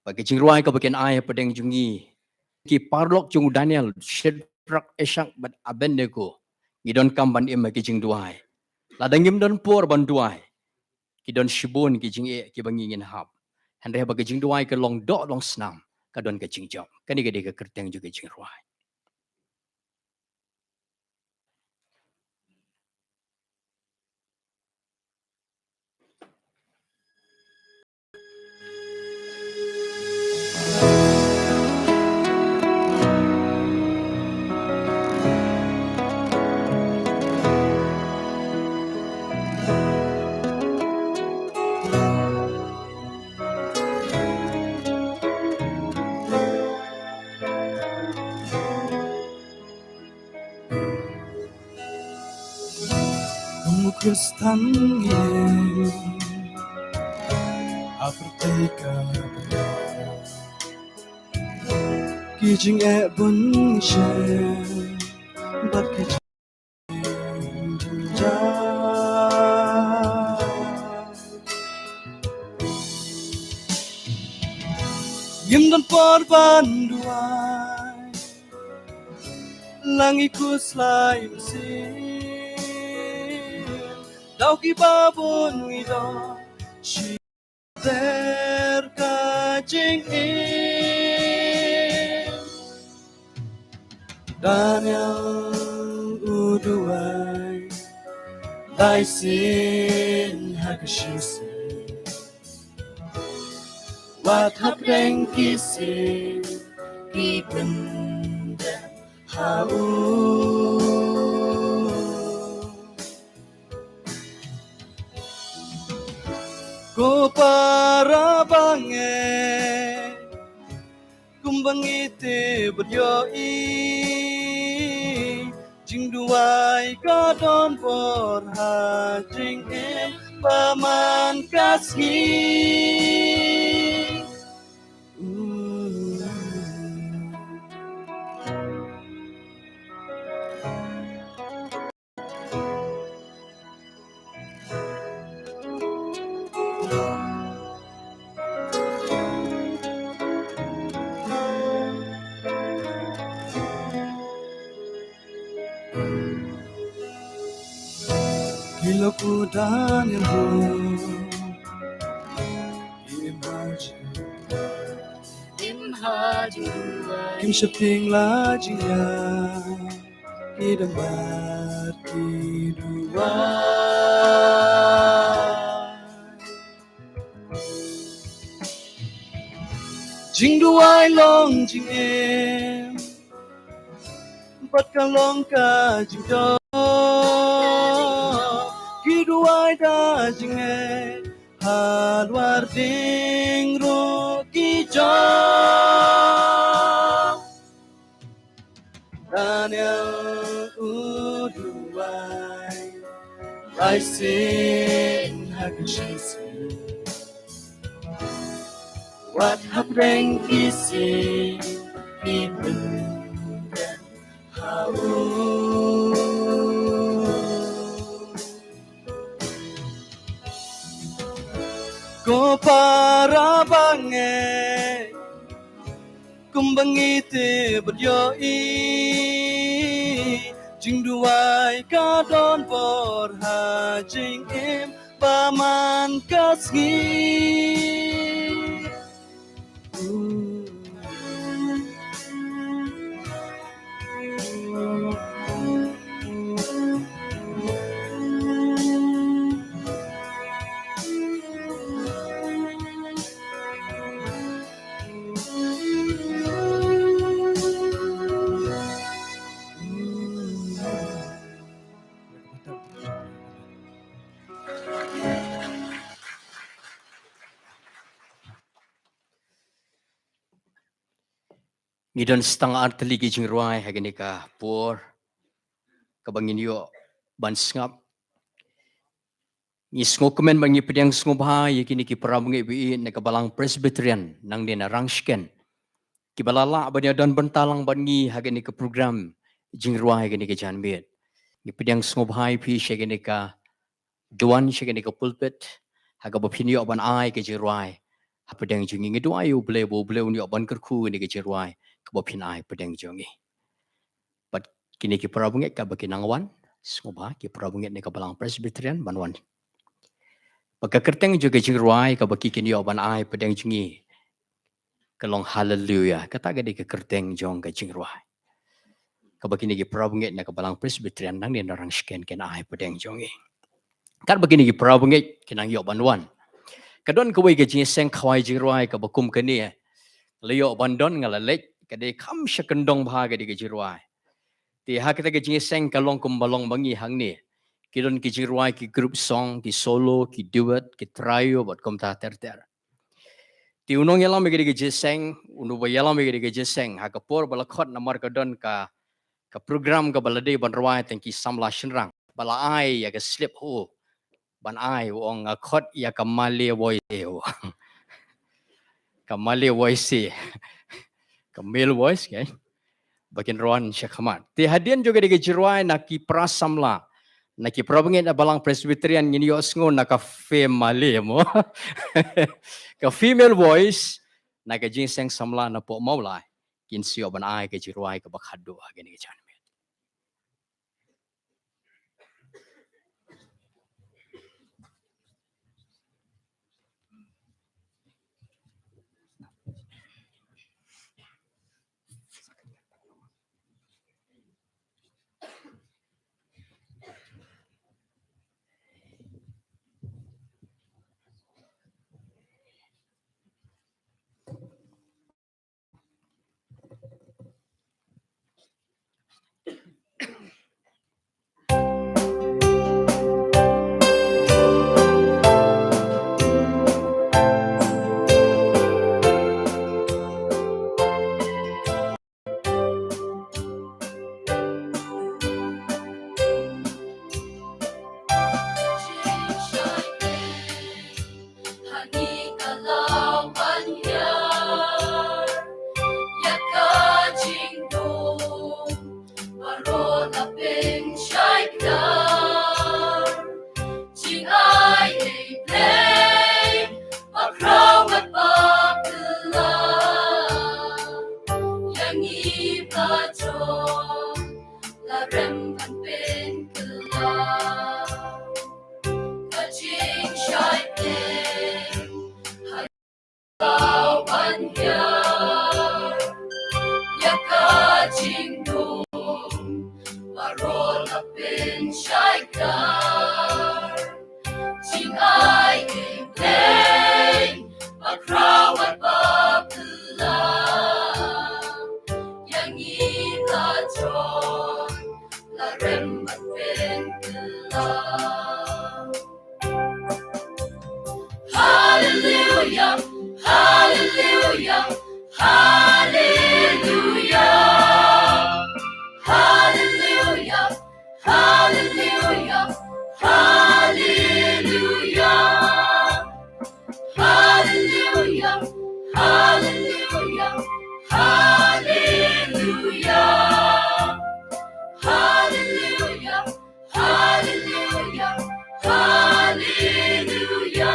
Bad ka jingrwai kaba kin ai hapdeng jong ngi, ki paralok jong u Daniel, Shadrach, Meshach bad Abednego, ngi donkam ban im ha ki jingduwai. Lada ngim don por ban duwai, ki don shibun ki jingeh kiba ngi ngin hap. Hynrei haba ka jingduwai ka long doh long snam, ka don ka jingjop. Kane ka dei ka kyrteng jong ka jingrwai. Kum u Khristan ngi ha pyrthei ka, ki jingeh bun ngi shem bad ki jingjynjar. Ngim don por ban duwai, la ngi khuslai mynsiem. Daw kiba bun ngi don shi ter ka jingim. Daniel u duwai lai sien ha ka shisien. Wat hapdeng ki sien ki pyndep ha u. Ko para bangeit, kumba ngi tip bad ïohi, jingduwai ka don bor ha jingim ba man ka sngi. Ki lok u Daniel ruh, ki im ha jingduwai. Im ha jingduwai. Kim sheptieng la jingïap, ki dang bad ki duwai. Jingduwai long jingim, bad ka long ka jingdoh. Ki duwai da jingngeit, halor ding ruh ki jop. Daniel u duwai, lai sien ha ka shisien. Wat hapdeng ki sien ki pyndep ha u. Ko para bangeit, kumba ngi tip bad ïohi, jingduwai ka don bor ha jingim ba man ka sngi. Ngi don sa tang artylli ki jingrwai ha kane ka por kaba ngin ïoh ban sngap. Ngi sngewkmen bad ngi pdiang sngewbha ïa kine ki para bangeit ba ïeit na ka Balang Presbyterian nangne na Rangshken, kiba la lah ban ïadon bynta lang bad ngi ha kane ka program jingrwai ha kane ka janmiet. Ngi pdiang sngewbha ïa phi sha kane ka duwan, sha kane ka pulpit, ha kaba phin ïoh ban ai ka jingrwai hapdeng jong ngi. Ngi duwai ïa U Blei ba U Blei un ïoh ban kyrkhu ïa kane ka jingrwai kaba phin ai hapdeng jong ngi. Bad kine ki para bangeit kaba ki nang wan, sngewbha ki para bangeit na ka Balang Presbyterian ban wan. Bad ka kyrteng jong ka jingrwai kaba ki kin ïoh ban ai hapdeng jong ngi ka long Haleluya. Kata ka dei ka kyrteng jong ka jingrwai kaba kine ki para bangeit na ka Balang Presbyterian nangne na Rangshken kin ai hapdeng jong ngi. Katba kine ki para bangeit ki nang ïoh ban wan, ka don kawei ka jingïaseng khawai jingrwai kaba kum kane. La ïoh ban don, nga la leit, ka dei kham sha kyndong bha ka dei ka jingrwai. Te ha kata ka jingïaseng ka long kumba long ba ngi hangne. Ki don ki jingrwai, ki group song, ki solo, ki duet, ki trio bad kumta ter ter. Te u nongïalam ïa ka dei ka jingïaseng, u nongïalam ïa ka dei ka jingïaseng, ha ka por ba la khot namar ka don ka, ka program kaba la dei ban rwai tang ki samla shynrang, ba la ai ïa ka slip ha u ban ai, u ong, nga khot ïa ka male voice, u ong. Ka male voice, ka male voice, okay? Ba kin rwai shakhmat. Te hadien jong ka dei ka jingrwai na ki para samla, na ki para bangeit na Balang Presbyterian, ngin ïohsngew na ka female mo. Ka female voice na ka jingïaseng samla na pok Mawlai. Kin sa ïoh ban ai ka jingrwai kaba khatduh ha kane ka janmiet. Hangne ka la wan hiar ïa ka jingdum baroh na pynshaikhar. Jingai ei Blei bakhraw bad bakylla, ïa ngi ba jong la rem ban pynkylla. Ka jingshai Blei ha ka wan hiar ïa ka jingdum baroh na pynshaikhar. Jingai ei Blei bakhraw bad bakylla, ïa ngi la jong la rem ban pynkylla. Haleluya, haleluya, haleluya. Haleluya, haleluya, haleluya. Haleluya, haleluya, haleluya. Haleluya, haleluya, haleluya.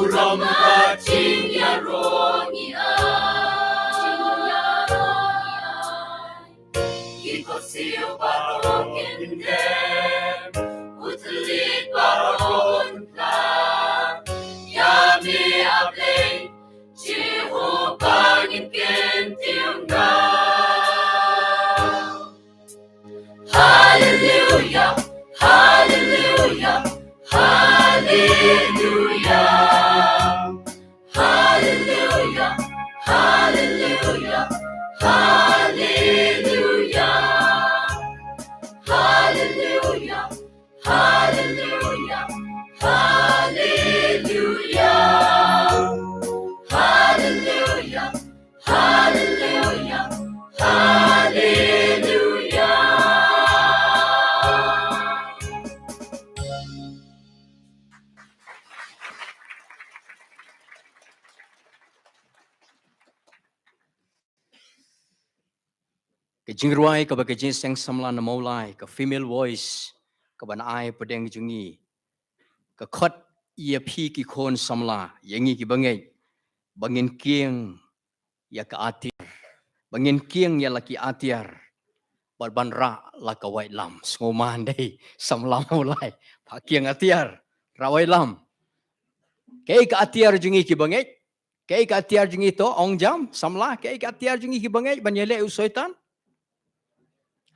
Rom ka jingïaroh ngi ai. Ki khohsiew baroh kin dem, u thylliej baroh un phla. Ïa me A Blei Jehobah ngin kyntiew nga. Haleluya, haleluya, haleluya. Haleluya, haleluya, haleluya. Haleluya, haleluya, haleluya. Haleluya, haleluya, haleluya. Ka jingrwai kaba ka Jingïaseng Samla na Mawlai, ka female voice, kaba na ai pdeng jong ngi. Ka khot ïa phi ki khun samla, ïa ngi ki bangeit, ba ngin kieng ïa ka atiar, ba ngin kieng ïa la ki atiar, bad ban rah la ka waitlam. Sngewman dei samla Mawlai, pha kieng atiar, rah waitlam. Kaei ka atiar jong ngi ki bangeit? Kaei ka atiar jong ngi to, ong jam, samla, kaei ka atiar jong ngi ki bangeit ban ïaleh u Soitan?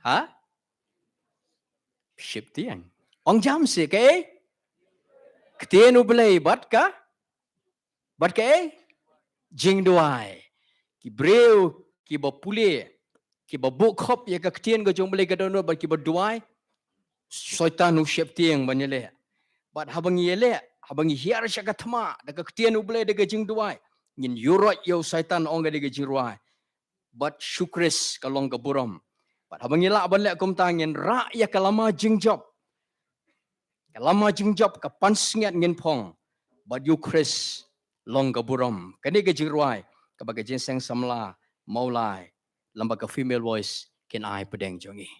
Ha? Sheptieng. Ong jam seh, kaei? Ktien U Blei bad ka, bad kaei? Jingduwai. Ki briew kiba pule, kiba buh khop ïa ka ktien ka jong U Blei ka dohnud bad kiba duwai, Soitan u sheptieng ban ïaleh. Bad haba ngi ïaleh, haba ngi hiar sha ka thma da ka ktien U Blei da ka jingduwai, ngin ïuroit ïa u Soitan, ong ka dei ka jingrwai. Bad sha U Khrist ka long ka burom. Bad haba ngi lah ban leh kumta, ngin rah ïa ka lama jingjop. Ka lama jingjop, ka pansngiat ngin phong. Bad ïa U Khrist long ka burom. Kane ka jingrwai kaba ka Jingïaseng Samla Mawlai, lem bad ka female voice, kin ai pdeng jong ngi.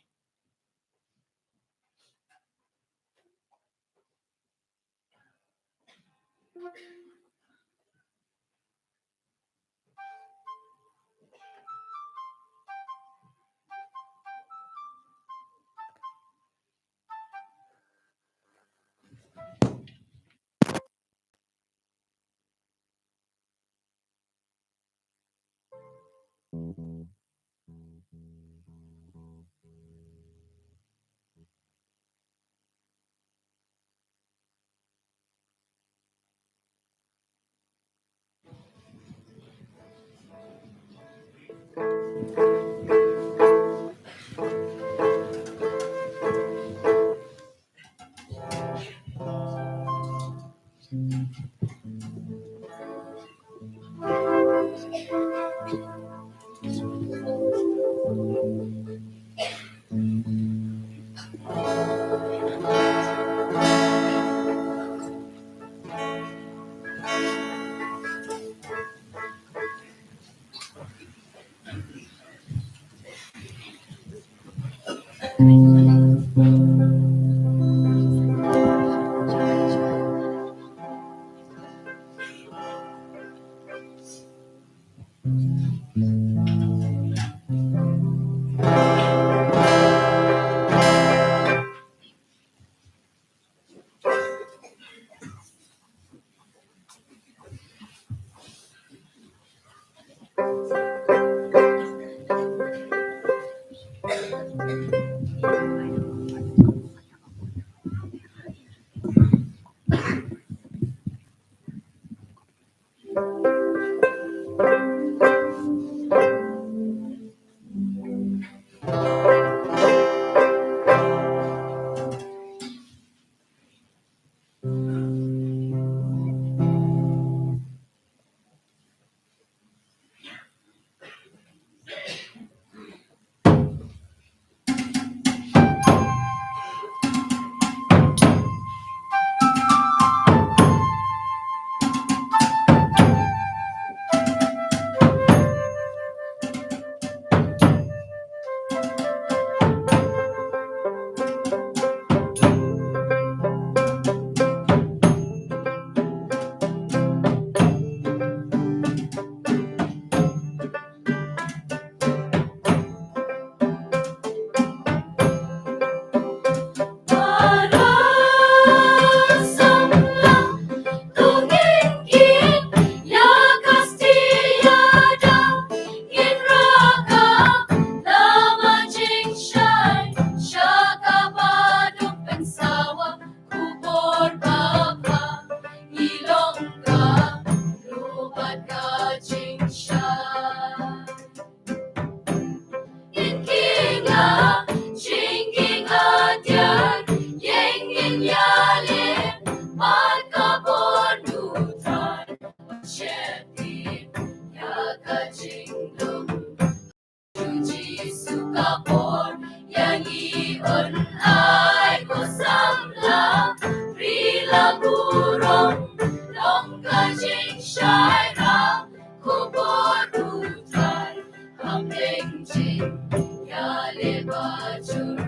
Shai ra khubor u Trai, hapdeng jingïaleh bajur,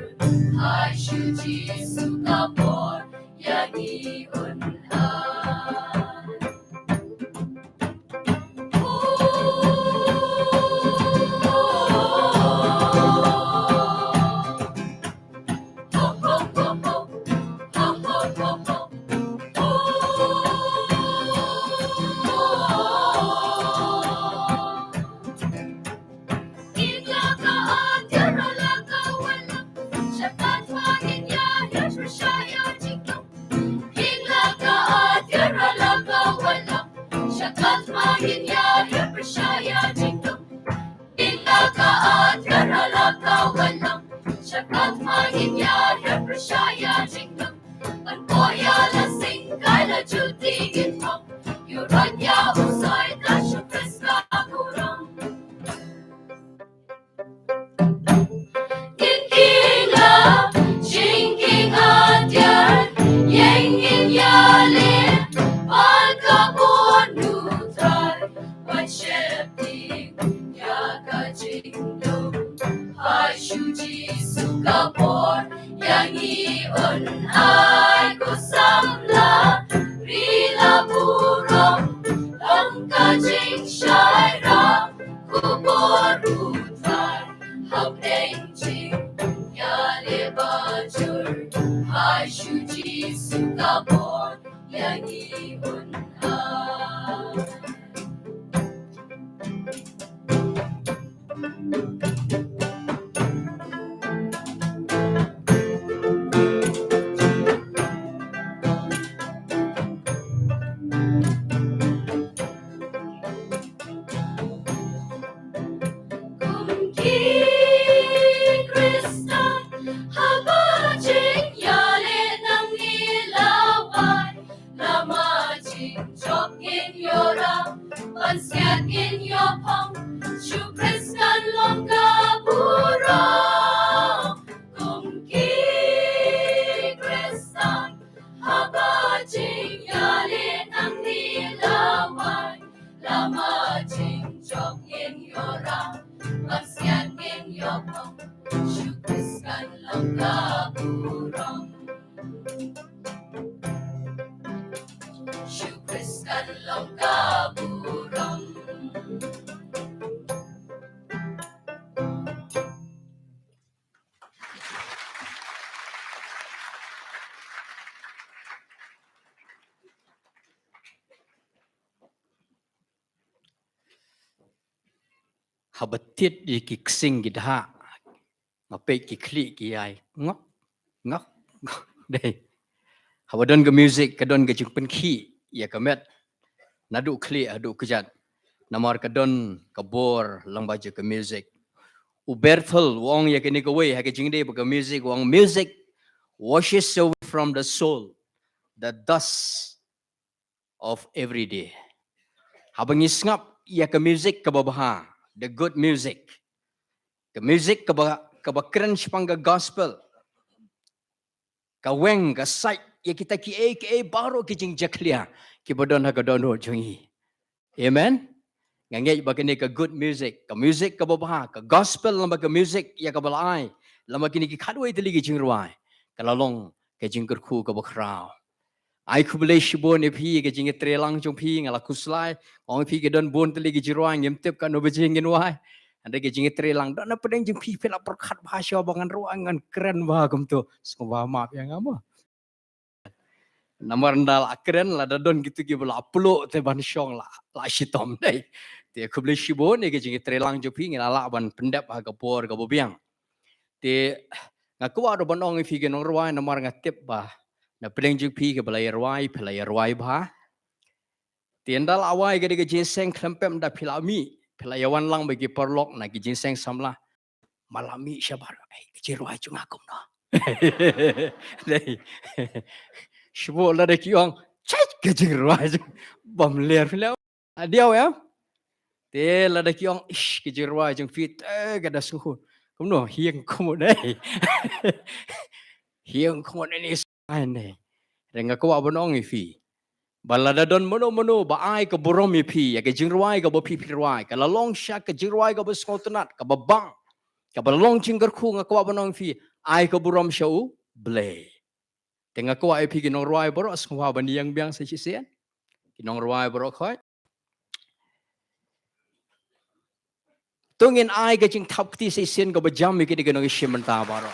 ha shu Jisu ka bor ïa ngi un ai. Ïa u Trai ta shu pyrshah burom. Kin king la, jingking atiar, ïeng ngin ïaleh bad ka bor u Trai, ban sheptieng ïa ka jingdum. Ha shu Jisu ka bor ïa ngi un ai, ko samla, ri la burom, long ka jingshai ra, ko bor u Trai, hapdeng jingïaleh bajur, ha shu Jisu ka bor ïa ngi un ai. Kum ki Khristan, haba jingïaleh nang ngi la wai, lama jingjop ngin ïoh ram, ban siat ngin ïoh phong, shu Khristan long ka burom. Kum ki Khristan, haba jingïaleh nang ngi la wai, lama jingjop ngin ïoh ram, ban siat ngin ïoh phong, shu Khristan long ka burom. Shu Khristan long ka burom. Haba tied ïa ki ksing ki dha, nga peit ki khlieh ki ïai ngok ngok ngok. Dei. Haba don ka music ka don ka jingpynkhih ïa ka met, naduh khlieh haduh kjat. Namar ka don ka bor lyngba jong ka music. U Berthold u ong ïa kane kawei ha ka jingïadei bad ka music, u ong, "Music washes away from the soul the dust of every day." Haba ngi sngap ïa ka music kaba bha, the good music, ka music kaba, kaba kren shaphang ka gospel, ka weng ka sait ïa kita kiei kiei baroh ki jingjakhlia kiba don ha ka dohnud jong ngi. Amen. Nga ngeit ba kane ka good music, ka music kaba bha, ka gospel, lem bad ka music ïa kaba la ai lem bad kine ki khatwei tylli ki jingrwai, ka la long ka jingkyrkhu kaba khraw. Ai khublei shibun ïa phi ka jingïatreilang jong phi, nga la khuslai. Ong phi ki don bun tylli ki jingrwai, ngim tip katno baje ngin wai. Hynrei ka jingïatreilang don na pdeng jong phi, phi la pyrkhat bha shuwa ba ngan rwai, ngan kren bha kumto. Sngewbha map ïa nga mo. Namar ynda la kren, lada don kito kiba la pynlong te ban shong la, la shitom dei. Te khublei shibun ïa ka jingïatreilang jong phi, ngi la lah ban pyndep ha ka por kaba biang. Te nga kwah ruh ban ong ïa phi ki nongrwai, namar nga tip ba na pdeng jong phi kiba la ïarwai, phi la ïarwai bha. Te ynda la wai ka dei ka jingïaseng khlem pep, ynda phi la mih, phi la ïawan lang bad ki paralok na ki jingïaseng samla, ma la mih shabar, "Ei, ka jingrwai jong nga kumno?" Dei. Shu lada ki ong, "Chai, ka jingrwai jong," bam ler phi la. Adiaw ïa. Te lada ki ong, "Ish, ka jingrwai jong phi te ka da sngewhun." Kumno, hiang kumno dei. Hiang kumno ne, sa ne. Te nga kwah ban ong ïa phi, Ba lada don mano mano ba ai ka burom ïa phi ïa ka jingrwai kaba phi phi rwai, ka la long sha ka jingrwai kaba sngewtynnat, kaba bang, kaba long jingkyrkhu, nga kwah ban ong ïa phi, ai ka burom sha U Blei. Te nga kwah ïa phi ki nongrwai baroh sngewbha ban ïeng biang sa shisien. Ki nongrwai baroh khoit. To ngin ai ka jingthap kti shisien kaba jam ïa kine ki nongïashim bynta baroh.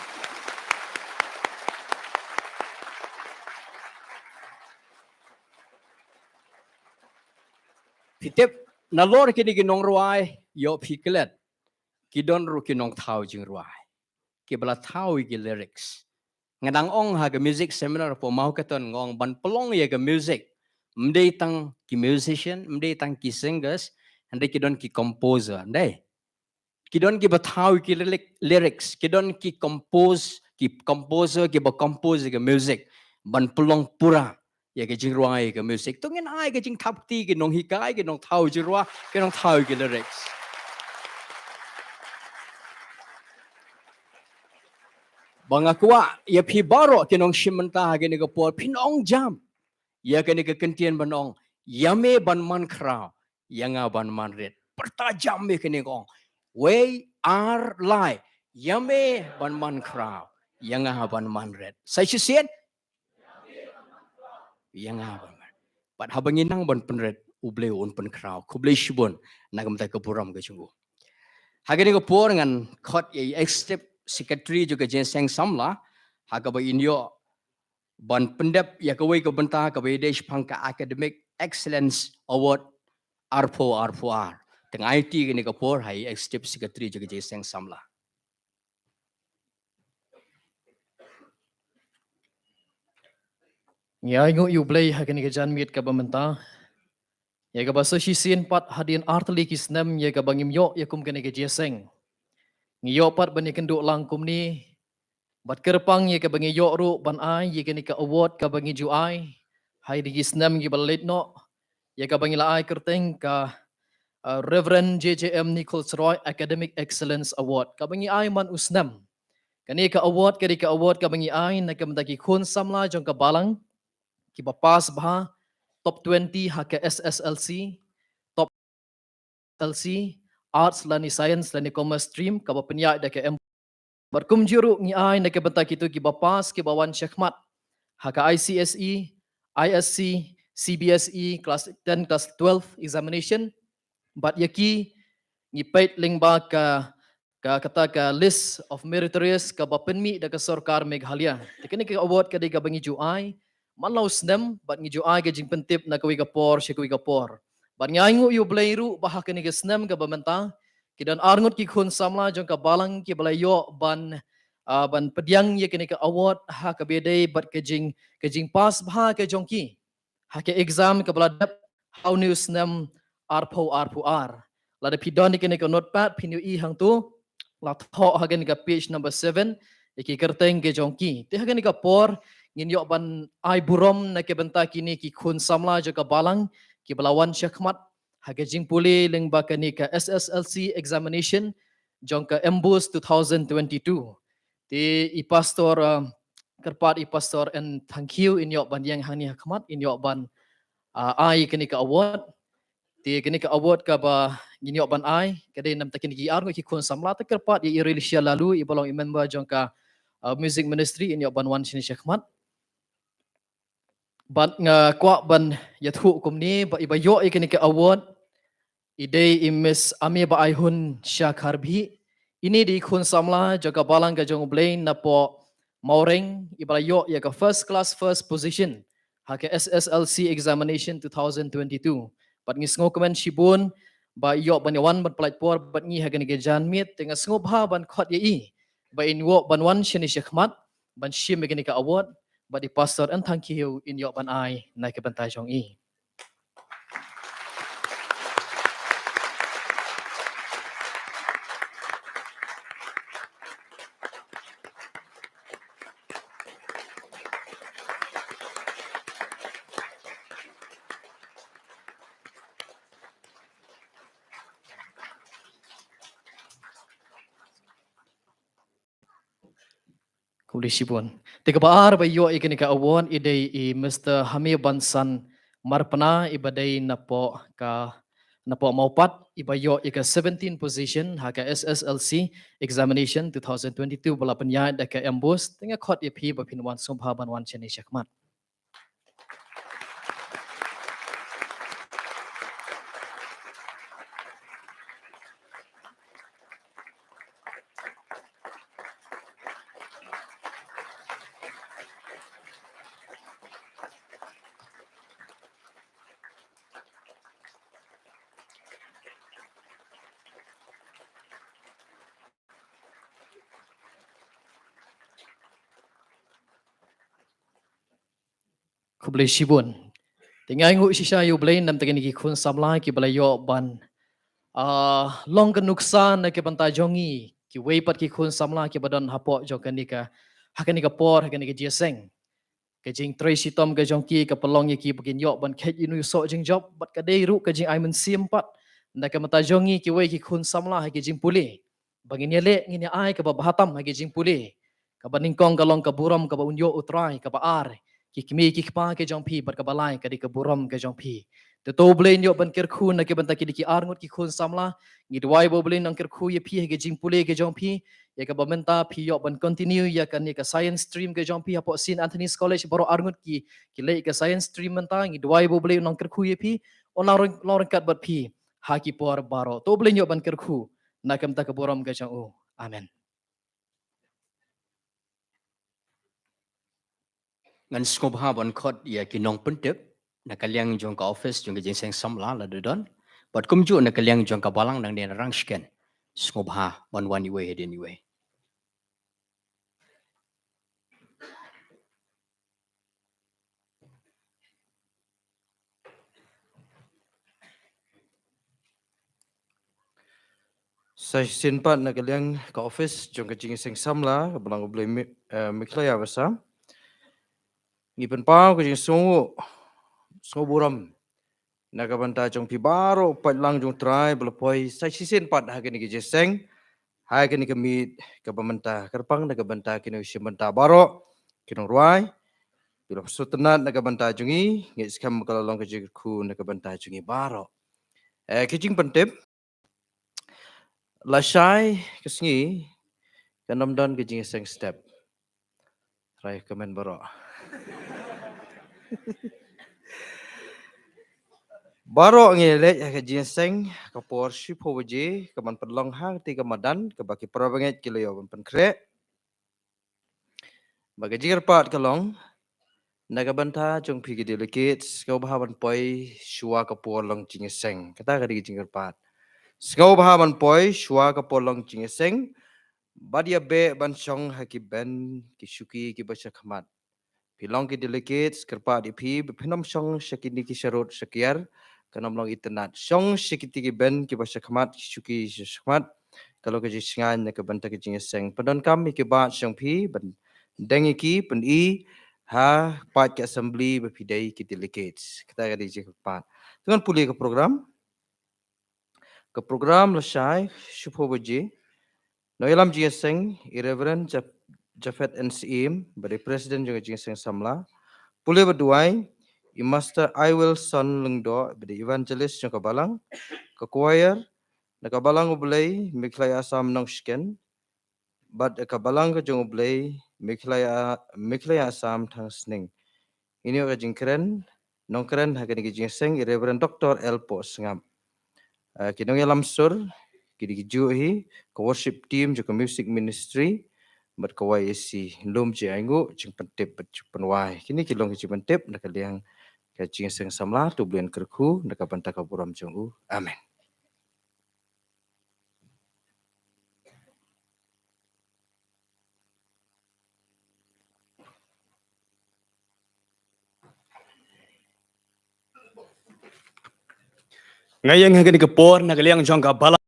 Phi tip, nalor kine ki nongrwai ïoh phi klet, ki don ruh ki nongthaw jingrwai kiba la thaw ïa ki lyrics. Nga dang ong ha ka music seminar hapoh Mawketon, nga ong ban pynlong ïa ka music, ym dei tang ki musician, ym dei tang ki singers, hynrei ki don ki composer, ym dei? Ki don kiba thaw ïa ki lyric-, lyrics, ki don ki compose, ki composer kiba compose ïa ka music ban pynlong pura ïa ka jingrwai ïa ka music. To ngin ai ka jingthap kti ki nonghikai, ki nongthaw jingrwai, ki nongthaw ïa ki lyrics. Ba nga kwah ïa phi baroh ki nongshim bynta ha kane ka por, phin ong jam ïa kane ka kyntien ban ong, ïa me ban man khraw, ïa nga ban man rit. Pyrta jam ïa kane ka ong. Wei, ar, lai. Ïa me ban man khraw, ïa nga ban man rit. Sa shisien, ïa nga ban man. Bad haba ngi nang ban pynrit, U Blei un pynkhraw. Khublei shibun na ka bynta ka burom ka jong u. Ha kane ka por ngan khot ïa i Executive Secretary jong ka Jingïaseng Samla, ha kaba in ïoh ban pyndep ïa kawei ka bynta kaba ïadei shaphang ka Academic Excellence Award arphew arphew ar. Te nga aiti kane ka por ha i Executive Secretary jong ka Jingïaseng Samla. Ngi ainguh ïa U Blei ha kane ka janmiet kaba mynta, ïa kaba sa shisien pat hadien artylli ki snem ïa kaba ngim ïoh ïa kum kane ka jingïaseng. Ngi ïoh pat ban ïakynduh lang kumne, bad kyrpang ïa kaba ngi ïoh ruh ban ai ïa kane ka award kaba ngi ju ai ha kine ki snem kiba la leit noh, ïa kaba ngi la ai kyrteng ka, uh, Reverend J J M Nichols Roy Academic Excellence Award kaba ngi ai man u snem. Kane ka award ka dei ka award kaba ngi ai na ka bynta ki khun samla jong ka balang kiba pass bha top twenty ha ka S S L C, top L C, Arts lane Science lane Commerce stream kaba pynïaid da ka M. Bad kumjuh ruh ngi ai na ka bynta kito kiba pass kiba wan shakhmat ha ka I C S E, I S C, C B S E, class ten, class twelve examination. Bad ïa ki ngi peit lyngba ka, ka kata ka list of meritorious kaba pynmih da ka sorkar Meghalaya. Te kane ka award ka dei kaba ngi ju ai man la u snem, bad ngi ju ai ka jingpyntip na kawei ka por sha kawei ka por. Bad ngi ainguh ïa U Blei ruh ba ha kane ka snem kaba mynta ki don arngut ki khun samla jong ka balang kiba la ïoh ban, ah, ban pdiang ïa kane ka award ha kaba ïadei bad ka jing, ka jingpass bha ka jong ki ha ka exam kaba la dep ha une u snem arphew arphew ar. Lada phi don ïa kane ka notepad phin ïohi hangto, la thoh ha kane ka page number seven ïa ki kyrteng ka jong ki. Te ha kane ka por ngin ïoh ban ai burom na ka bynta kine ki khun samla jong ka balang kiba la wan shakhmat ha ka jingpule lyngba kane ka S S L C examination jong ka MBOSE two thousand twenty-two. Te i pastor, um, kyrpad i Pastor N Thangkhiew in ïoh ban ïeng hangne ha khmat, in ïoh ban, uh, ai kane ka award. Te kane ka award kaba ngin ïoh ban ai ka dei na ka bynta kine ki arngut ki khun samla, te kyrpad ïa i Relicia Laloo iba long i member jong ka, uh, music ministry in ïoh ban wan shane shakhmat. Bad nga kwah ban ïathuh kumne ba iba ïoh ïa kane ka award i dei i Miss Amie Baaihun Shakharbi. Ine i dei i khun samla jong ka balang ka jong U Blei napoh Mawreng, iba la ïoh ïa ka first class first position ha ka S S L C examination two thousand twenty-two. Bad ngi sngewkmen shibun ba i ïoh ban ïawan ban pyllait por bad ngi ha kane ka janmiet, te nga sngewbha ban khot ïa i ba in ïoh ban wan shane shakhmat ban shim ïa kane ka award, bad i Pastor N Thangkhiew in ïoh ban ai na ka bynta jong i. Khublei shibun. Te kaba ar ba ïoh ïa kane ka award i dei i Mister Hamibansan Marpna iba dei napoh ka, napoh Mawpat, iba ïoh ïa ka seventeen position ha ka S S L C examination two thousand twenty-two ba la pynïaid da ka MBOSE. Te nga khot ïa phi ba phin wan sngewbha ban wan shane shakhmat. Khublei shibun. Te nga ainguh shisha ïa U Blei namar kine ki khun samla kiba la ïoh ban, ah, long ka nuksa na ka bynta jong ngi, kiwei pat ki khun samla kiba don hapoh jong kane ka, ha kane ka por, ha kane ka jingïaseng. Ka jingtrei shitom ka jong ki ka pynlong ïa ki ba kin ïoh ban kheit ïa une u soh jingjop, bad ka dei ruh ka jingai mynsiem pat na ka bynta jong ngi kiwei ki khun samla ha ki jingpule. Ba ngin ïaleh, ngin ïa ai kaba bha tam ha ki jingpule. Kaba nyngkong ka long ka burom kaba un ïoh U Trai, kaba ar ki kmie ki kpa ki jong phi, bad kaba lai ka dei ka burom ka jong phi. Te to U Blei un ïoh ban kyrkhu na ka bynta kine ki arngut ki khun samla. Ngi duwai ba U Blei un nang kyrkhu ïa phi ha ki jingpule ki jong phi. Ïa kaba mynta phi ïoh ban continue ïa kane ka science stream ka jong phi hapoh Saint Anthony's College, baroh arngut ki, ki leh ka science stream mynta. Ngi duwai ba U Blei un nang kyrkhu ïa phi, un nang long ryngkat bad phi ha ki por baroh. To U Blei un ïoh ban kyrkhu na ka bynta ka burom ka jong U. Amen. Ngan sngewbha ban khot ïa ki nongpyntip na ka liang jong ka office jong ka jingïaseng samla lada don, bad kumjuh na ka liang jong ka balang nangne na Rangshken. Sngewbha ban wan iwei hadien iwei. Sa shisien pat na ka liang ka office jong ka jingïaseng samla, ka balang U Blei Me-, eh, Meghalaya Assam. Ngi pynpaw ka jingsngew, sngewburom na ka bynta jong phi baroh, paidlang jong U Trai ba la poi sa shisien pat ha kane ka jingïaseng, ha kane ka miet kaba mynta. Kyrpang na ka bynta kine ki shim bynta baroh, ki nongrwai, phi la sngewtynnat na ka bynta jong ngi, ngeit skhem ka la long ka jingkyrkhu na ka bynta jong ngi baroh. Eh, ka jingpyntip, lashai ka sngi kan ym don ka jingïaseng step. Trai comment baroh. Baroh ngi leit ha ka jingïaseng ka por shiphew baje, ka ban pynlong ha kata ka madan kaba ki parabangeit ki la ïoh ban pynkhreh. Ba ka jingkyrpad ka long, na ka bynta jong phi ki delegates, sngewbha ban poi shuwa ka por long jingïaseng. Kata ka dei ka jingkyrpad. Sngewbha ban poi shuwa ka por long jingïaseng, bad ïa beh ban shong ha ki bench ki shuki kiba sha khmat. Phi long ki delegates, kyrpad ïa phi ba phin ym shong sha kine ki sharud shakiar, kan ym long itynnad. Shong sha kiti ki bench kiba sha khmat, ki shuki sha khmat. Ka long ka jingshngaiñ na ka bynta ka jingïaseng. Pyndonkam ïa ki batch jong phi, pyndeng ïa ki, pyni ha pait ka assembly ba phi dei ki delegates. Kata ka dei jingkyrpad. Te ngan pule ka program. Ka program lashai shiphew baje, nongïalam jingïaseng i Reverend Jap-, Japhet N Syiem, ba dei President jong ka jingïaseng samla. Pule bad duwai i Master Iwilson Lyngdoh, ba dei Evangelist jong ka balang. Ka choir na ka Balang U Blei Meghalaya Assam Rangshken, bad ka Balang ka jong U Blei Meghalaya, Meghalaya Assam Thangsning. Ngin ïoh ka jingkren, nongkren ha kane ka jingïaseng i Reverend Doctor L Pohsngap. Ah, ki nongïalam sur, ki dei kijuh hi, ka worship team jong ka music ministry, bad ka Y A C. Lum jingainguh, jingpyntip bad jingpynwai. Kine ki long ki jingpyntip na ka liang ka jingïaseng samla, to U Blei un kyrkhu na ka bynta ka burom jong U. Amen. Nga ïeng ha kane ka por na ka liang jong ka balang,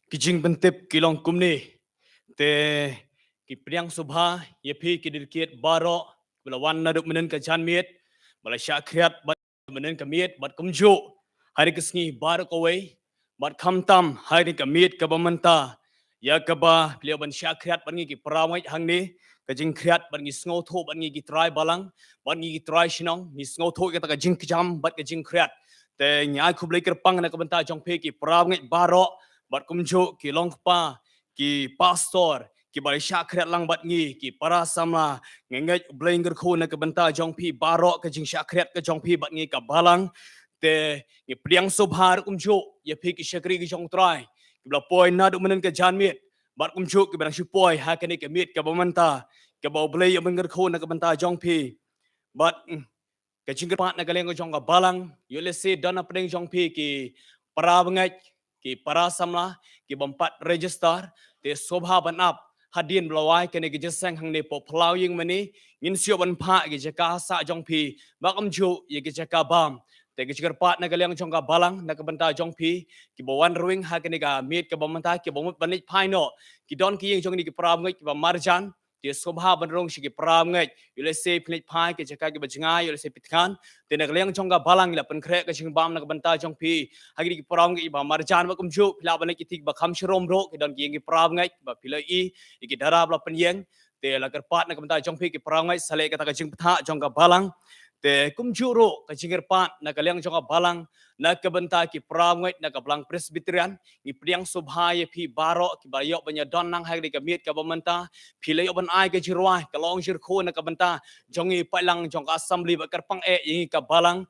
ki jingpyntip ki long kumne. Te ki pdiang sngewbha ïa phi ki delegate baroh ba la wan naduh mynnin ka janmiet, ba la shah khriat bad mynnin ka miet bad kumjuh ha kane ka sngi baroh kawei, bad khamtam ha kane ka miet kaba mynta, Ïa kaba phi la ban shah khriat bad ngi ki para ngeit hangne, ka jingkhriat bad ngi sngewthuh bad ngi ki trai balang, bad ngi ki trai shnong, ngi sngewthuh ïa kata ka jingkjam bad ka jingkhriat. Te ngi ai khublei kyrpang na ka bynta jong phi ki para ngeit baroh, bad kumjuh ki long kpa, ki pastor, kiba la shah khriat lang bad ngi, ki para samla, ngi ngeit U Blei un kyrkhu na ka bynta jong phi baroh ka jingshah khriat ka jong phi bad ngi ka balang. Te ngi pdiang sngewbha ruh kumjuh ïa phi ki shakri ki jong U Trai, kiba la poi naduh mynhynnin ka janmiet, bad kumjuh kiba dang shu poi ha kane ka miet kaba mynta, kaba U Blei un kyrkhu na ka bynta jong phi. Bad, mm, ka jingkyrpad na ka liang jong ka balang, ïoh lehse don hapdeng jong phi ki para bangeit, ki para samla, ki bym pat register, te sngewbha ban ap, hadien ba la wai kane ka jingïaseng hangne hapoh phyllaw ïing mane, ngin sa ïoh ban phah ïa ki jaka sah jong phi, bad kumjuh ïa ki jaka bam. Te ka jingkyrpad na ka liang jong ka balang, na ka bynta jong phi, kiba wan rwing ha kane ka miet kaba mynta, kiba mut ban leit phai noh, ki don ki ïing jong kine ki para bangeit kiba marjan, te sngewbha ban rung sha ki para bangeit, ïoh lehse phi leit phai ki jaka kiba jngai, ïoh lehse phi thngan. Te na ka liang jong ka balang ngi la pynkhreh ka jingbam na ka bynta jong phi ha kine ki para bangeit kiba marjan, bad kumjuh phi lah ban leit ki kti kiba kham sharum ruh, ki don ki ïing ki para bangeit ba phi la ïohi ïa ki dara ba la pynïeng. Te la kyrpad na ka bynta jong phi ki para bangeit, sa leh kata ka jingbthah jong ka balang. Te kumjuh ruh ka jingkyrpad na ka liang jong ka balang, na ka bynta ki para bangeit na ka balang Presbyterian, ngi pdiang sngewbha ïa phi baroh kiba ïoh ban ïadon lang ha kane ka miet kaba mynta, phi la ïoh ban ai ka jingrwai, ka long jingkyrkhu na ka bynta jong ngi paidlang jong ka assembly, bad kyrpang eh ïa ngi ka balang.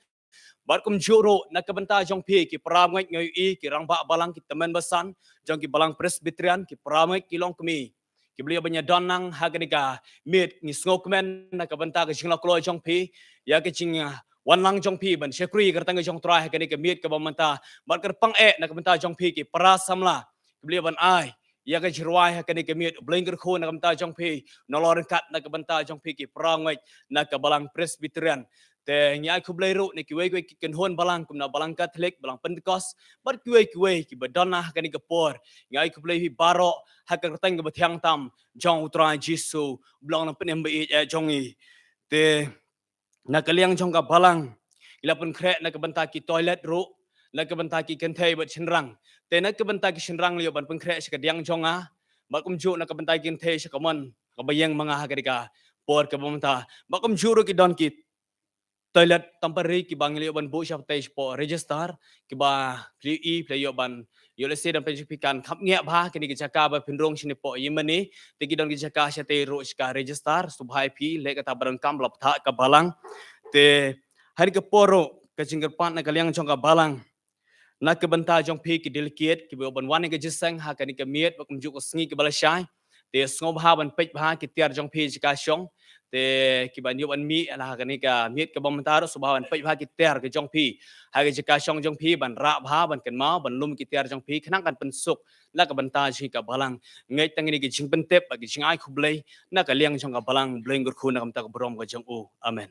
Bad kumjuh ruh na ka bynta jong phi ki para bangeit, ngi ïohi ki rangbah balang, ki tymmen basan jong ki balang Presbyterian, ki para bangeit ki longkmie, kiba la ïoh ban ïadon lang ha kane ka miet, ngi sngewkmen na ka bynta ka jinglaw kloi jong phi ïa ka jing, ah, wan lang jong phi ban shakri ïa ka kyrteng ka jong U Trai ha kane ka miet kaba mynta. Bad kyrpang eh na ka bynta jong phi ki para samla, kiba la ïoh ban ai ïa ka jingrwai ha kane ka miet, U Blei un kyrkhu na ka bynta jong phi, nalor ryngkat na ka bynta jong phi ki para bangeit na ka balang Presbyterian. Te ngi ai khublei ruh na kiwei kiwei ki kynhun balang, kum na balang Katholik, balang Pentekost, bad kiwei kiwei kiba don ha kane ka por. Ngi ai khublei ïa phi baroh ha ka kyrteng kaba thiang tam jong U Trai Jisu, U Blei un pynïaid ba ïeit eh jong ngi. Te na ka liang jong ka balang, ngi la pynkhreh na ka bynta ki toilet ruh, na ka bynta ki kynthei bad shynrang. Te na ka bynta ki shynrang la ïoh ban pynkhreh sha ka diang jong nga, bad kumjuh na ka bynta ki kynthei sha ka mon kaba ïeng ma nga ha kane ka por kaba mynta. Bad kumjuh ruh ki don ki toilet temporary kiba ngi la ïoh ban buh sha pateng shapoh register, kiba phi la ïoh ban, ïoh lehse don phi kan kham ngiah bha kine ki jaka ba phin rung shane hapoh ïing mane, te ki don ki jaka shatei ruh sha ka register, sngewbha ïa phi leh kata ba donkam, ba la bthah ka balang. Te ha kane ka por ruh ka jingkyrpad na ka liang jong ka balang, na ka bynta jong phi ki delegate kiba ïoh ban wan ïa ka jingïaseng ha kane ka miet, bad kumjuh ka sngi kaba lashai. Te sngewbha ban peit bha ki tiar jong phi jaka shong. Te kiba ïoh ban mih ha kane ka miet kaba mynta ruh, sngewbha ban peit bha ki tiar ka jong phi ha ka jaka shong jong phi, ban rah bha, ban kynmaw ban lum ki tiar jong phi, khnang kan pynsuk na ka bynta jong ka balang. Ngeit tang kine ki jingpyntip bad ki jingai khublei na ka liang jong ka balang. U Blei un kyrkhu na ka bynta ka burom ka jong u. Amen.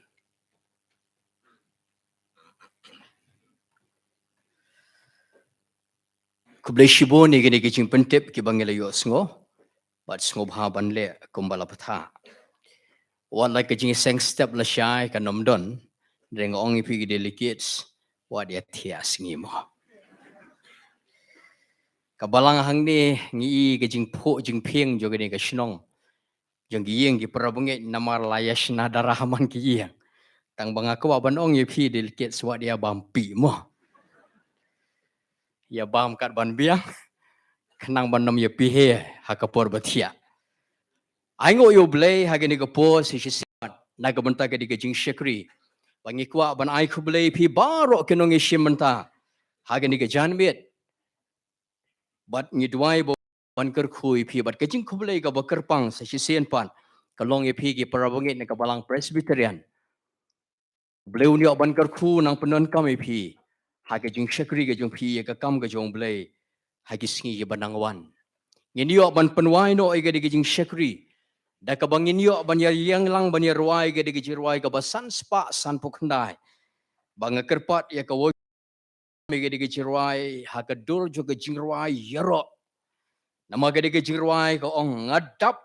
Khublei shibun ïa kine ki jingpyntip kiba ngi la ïohsngew, bad sngewbha ban leh kumba la bthah. Wat la ka jingïaseng step lashai kan ym don, hynrei nga ong ïa phi ki delegates, wat ïa thiah sngi mo. Ka balang hangne ngi i ka jingphuh jingphieng jong kane ka shnong, jong ki ïing ki para bangeit, namar la ïa shna dara ha man ki ïing. Tang ba nga kwah ban ong ïa phi delegates, wat ïa bam pih mo. Ïa bam kat ban biang, khnang ban ym ïa pynhiar ha ka por ba thiah. Ai nguh ïa U Blei ha kane ka por sa shisien pat na ka bynta kane ka jingshakri. Ba ngi kwah ban ai khublei ïa phi baroh ki nongïashim bynta ha kane ka janmiet. Bad ngi duwai ba ban kyrkhu ïa phi, bad ka jingkhublei kaba kyrpang sa shisien pat ka long ïa phi ki para bangeit na ka balang Presbyterian. U Blei un ïoh ban kyrkhu nang pyndonkam ïa phi ha ka jingshakri ka jong phi ïa ka kam ka jong U Blei ha ki sngi kiba nang wan. Ngin ïoh ban pynwai noh ïa ka dei ka jingshakri da kaba ngin ïoh ban ïa ïeng lang ban ïa rwai ïa ka dei ka jingrwai kaba san spah sanphew khyndai. Ba nga kyrpad ïa ka wei ïa ka dei ka jingrwai ha ka dur jong ka jingrwai ïaroh. Namar ka dei ka jingrwai ka ong, nga dap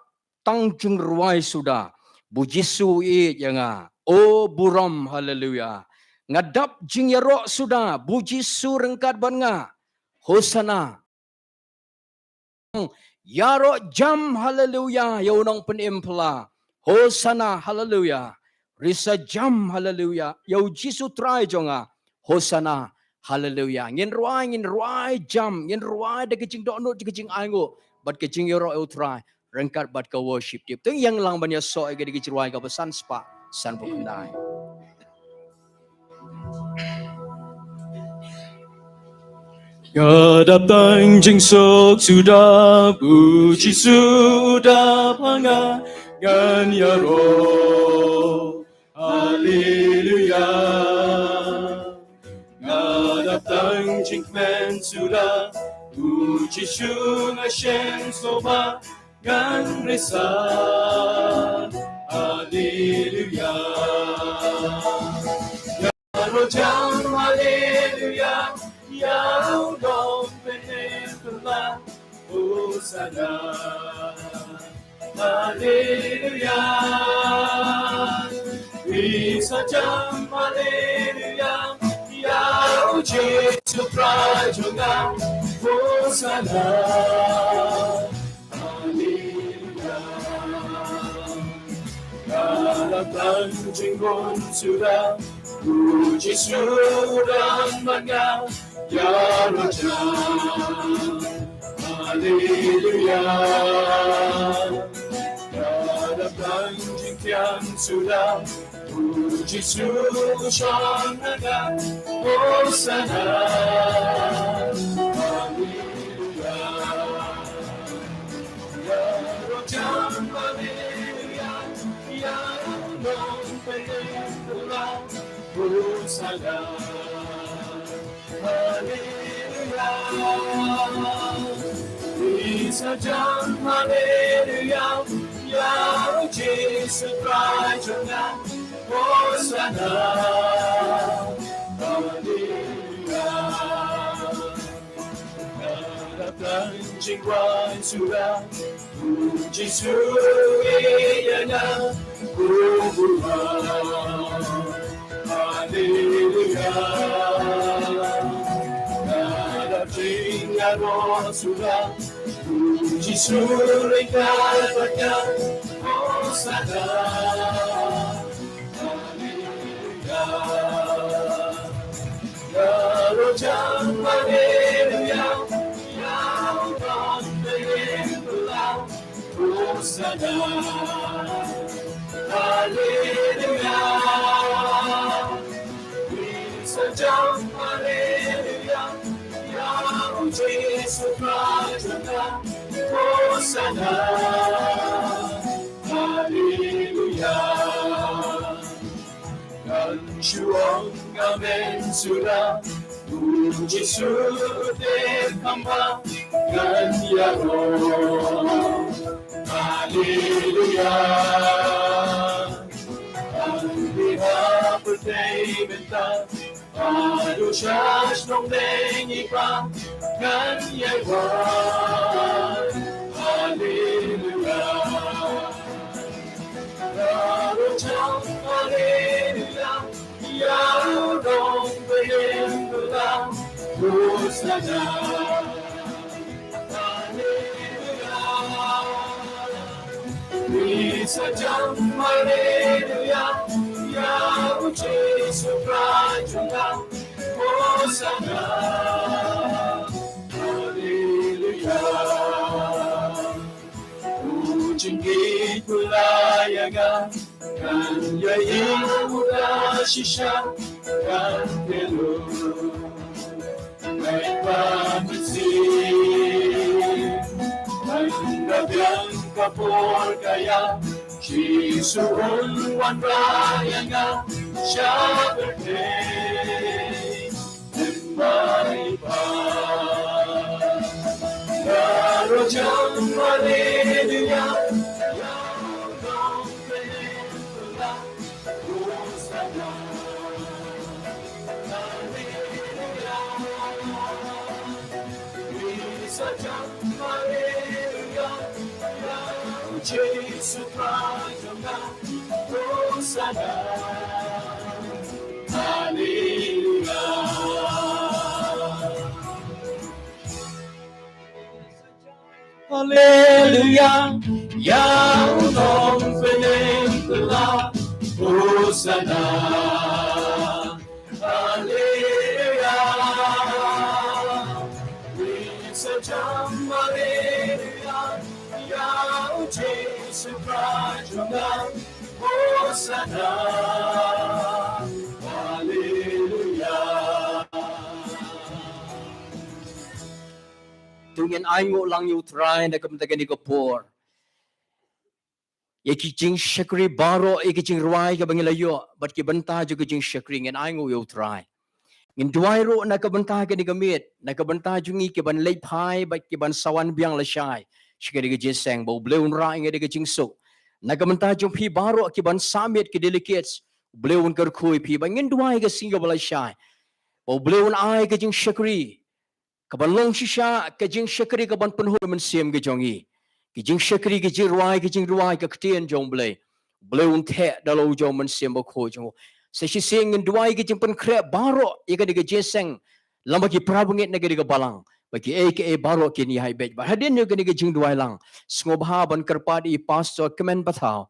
tang jingrwai suda, ba U Jisu ïeit ïa nga. O burom, haleluya. Nga dap jingïaroh suda, ba U Jisu ryngkat bad nga. Hosana. Ïaroh jam, haleluya, ïa u nongpynim pla. Hosana, haleluya. Risa jam, haleluya, ïa u Jisu Trai jong nga. Hosana, haleluya. Ngin rwai, ngin rwai jam, ngin rwai da ka jingdohnud, da ka jingainguh bad ka jingïaroh ïa u Trai ryngkat bad ka worship team. To ngin ïalang ban ïasoh ïa ka da ka jingrwai kaba san spah sanphew khyndai. Nga dap tang jingsuk suda, u Jisu u dap ha nga, ngan ïaroh. Haleluya. Nga dap tang jingkmen suda, u Jisu nga shem sumar, ngan risa. Haleluya. Ïaroh jam, haleluya. Ïa u nongpynim pla, hosana. Haleluya. Risa jam, haleluya. Ïa u Jisu Trai jong nga, hosana. Haleluya. Nga la tang jingbun suda, u Jisu u don bad nga, ïaroh jam. Haleluya. Nga la tang jingkmen suda, u Jisu u shong ha nga, hosana. Haleluya. Ïaroh jam, haleluya. Ïa u nongpynim pla, hosana. Haleluya. Risa jam, haleluya. Ïa u Jisu Trai jong nga, hosana. Haleluya. Nga la tang jingrwai suda, u Jisu u ïeit ïa nga, u burom. Haleluya. Nga la tang jingïaroh suda, u Jisu u ryngkat bad nga, hosana. Haleluya. Ïaroh jam, haleluya. Ïa u nongpynim pla, hosana. Haleluya. Risa jam, haleluya. Ïa u Jisu Khrist jong nga, hosana. Haleluya. Ngan shu ong amen suda, u Jisu u tip kumba ngan ïaroh. Haleluya. Ngan ïa pyrthei mynta, haduh sha shnong Nongdeng i Kpa ngan ïai wan. Haleluya. Ïaroh jam, haleluya. Ïa u Nongpynim Bakla, hosana. Haleluya. Risa jam, haleluya. Ïa u Jisu Khrist jong nga, hosana. Haleluya. U jingkit u la ïa nga, ngan ïa ïoh u la shisha, ngan ïa lut bad ka mynsiem. Ngan da biang ka por ka ïa, Jisu un wanrah ïa nga sha pyrthei. Ïaroh jam, haleluya. Ïa u Nongpynim Bakla, hosana. Haleluya. Risa jam, haleluya. Ïa u Jisu Khrist jong nga, hosana. Haleluya. Haleluya, ïa u nongpynim kylla, Hosana. Haleluya, wi sa jam, haleluya, ïa u Jisu Khrist jong nga, Hosana. Haleluya. To ngin ainguh lang ïa u Trai na ka bynta kane ka por. Ïa ki jingshakri baroh, ïa ki jingrwai kiba ngi la ïoh, bad ki bynta jong ki jingshakri, ngin ainguh ïa u Trai. Ngin duwai ruh na ka bynta kane ka miet, na ka bynta jong ngi kiban leit phai, bad kiban sa wan biang lashai sha kane ka jingïaseng, ba U Blei un rah ïa ngi da ka jingsuk. Na ka bynta jong phi baroh kiban sa miet, ki delegates, U Blei un kyrkhu ïa phi, bad ngin duwai ka sngi kaba lashai, ba U Blei un ai ka jingshakri kaban long shisha ka jingshakri kaban pynhun mynsiem ka jong ngi. Ki jingshakri, ki jingrwai, ki jingrwai ka ktien jong U Blei. U Blei un theh da la u jong Mynsiem Bakhuid jong u. Sa shisien ngin duwai ki jingpynkhreh baroh ïa kane ka jingïaseng, lem bad ki para bangeit na kane ka balang, ba kiei kiei baroh kin ïai beit. Bad hadien ïa kane ka jingduwai lang, sngewbha ban kyrpad ïa i Pastor Kmen Pathaw,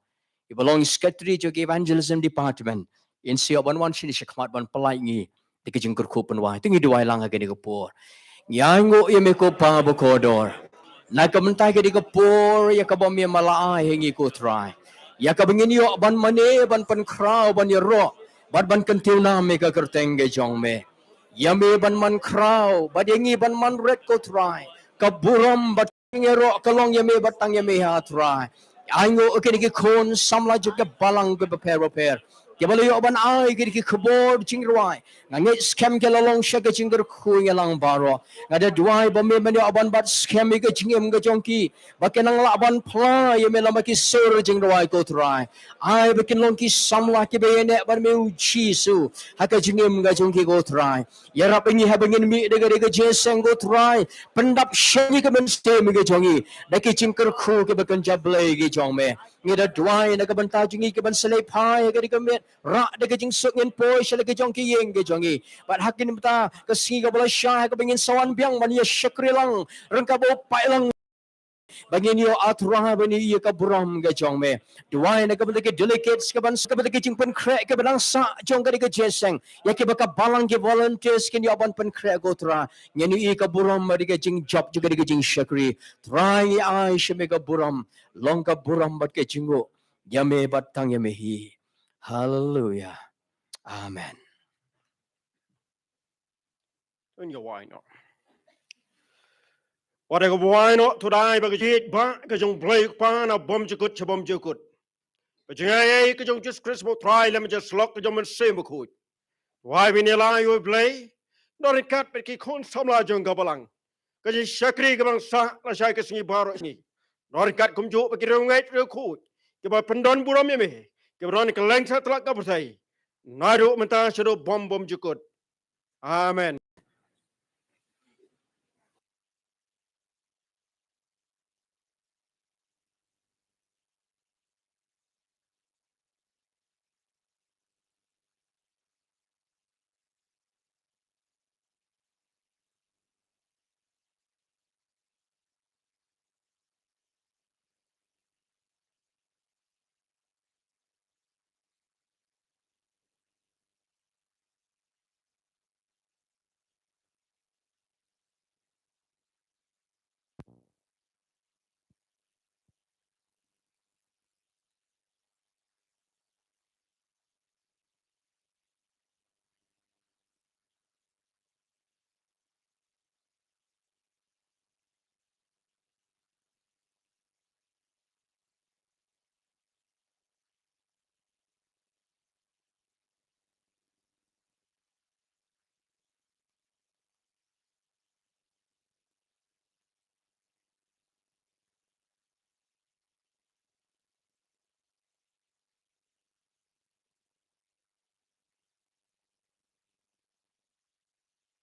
iba long Secretary jong ka Evangelism Department, in sa ïoh ban wan shane shakhmat ban pynlait ngi da ka jingkyrkhu pynwai. To ngin duwai lang ha kane ka por. Ngi ainguh ïa me ko Pa bakordor, na ka bynta kane ka por ïa kaba me me la ai ha ngi ko Trai, ïa kaba ngin ïoh ban mane, ban pynkhraw, ban ïaroh, bad ban kyntiew nam ïa ka kyrteng ka jong me. Ïa me ban man khraw, bad ïa ngi ban man rit ko Trai. Ka burom bad ïaroh ka long ïa me bad tang ïa me ha Trai. Ainguh ïa kine ki khun samla jong ka balang kiba pher bapher, kiba la ïoh ban ai kine ki khubor jingrwai. Nga ngeit skhem ki la long sha ka jingkyrkhu ïa ngi lang baroh. Nga da duwai ba me men ïoh ban bat skhem ïa ka jingim ka jong ki, ba kin nang lah ban phla ïa me lem bad ki sur jingrwai ko Trai. Ai ba kin long ki samla kiba ïaineh bad me U Jisu ha ka jingim ka jong ki ko Trai. Ïarap ïa ngi haba ngin mih da ka, da ka jingïaseng ko Trai. Pyndap sha ngi ka mynsiem ka jong ngi da ki jingkyrkhu kiba kynja blei ki jong me. Ngi da duwai na ka bynta jong ngi kiban sa leit phai ha kane ka miet, rah da ka jingsuk, ngin poi sha la ki jong ki ïing ki jong ngi. Bad ha kane mynta ka sngi kaba lashai, ha kaba ngin sa wan biang ban ïa shakri lang ryngkat bad u paidlang, ba ngin ïoh, ah Trai, ban ïohi ïa ka burom ka jong me. Duwai na ka bynta ki delegates, ka ban, ka bynta ki jingpynkhreh kiba dang sah jong kane ka jingïaseng, ïa kiba ka balang, ki volunteers kin ïoh ban pynkhreh ko Trai. Ngin ïohi ka burom bad ka jingjop jong kane ka jingshakri. Trai, ngi ai sha me ka burom, long ka burom bad ka jingnguh ïa me bad tang ïa me hi. Haleluya. Amen. Wat ïa kaba wai noh, to dei ba ka jingïeit ba ka jong U Blei U Kpa na bymjukut sha bymjukut, ka jingaiei ka jong U Jisu Khrist U Trai lem bad ka jingïasyllok ka jong U Mynsiem Bakhuid. Wai ba ngin ïalai ïa U Blei, don ryngkat bad ki khun samla jong ka balang, ka jingshakri kaba dang sah lashai ka sngi baroh sngi. Don ryngkat kumjuh bad ki riewngeit riewkhuid kiba pyndon burom ïa me, kiba don kylleng satlak ka pyrthei, naduh mynta shaduh bym bymjukut. Amen.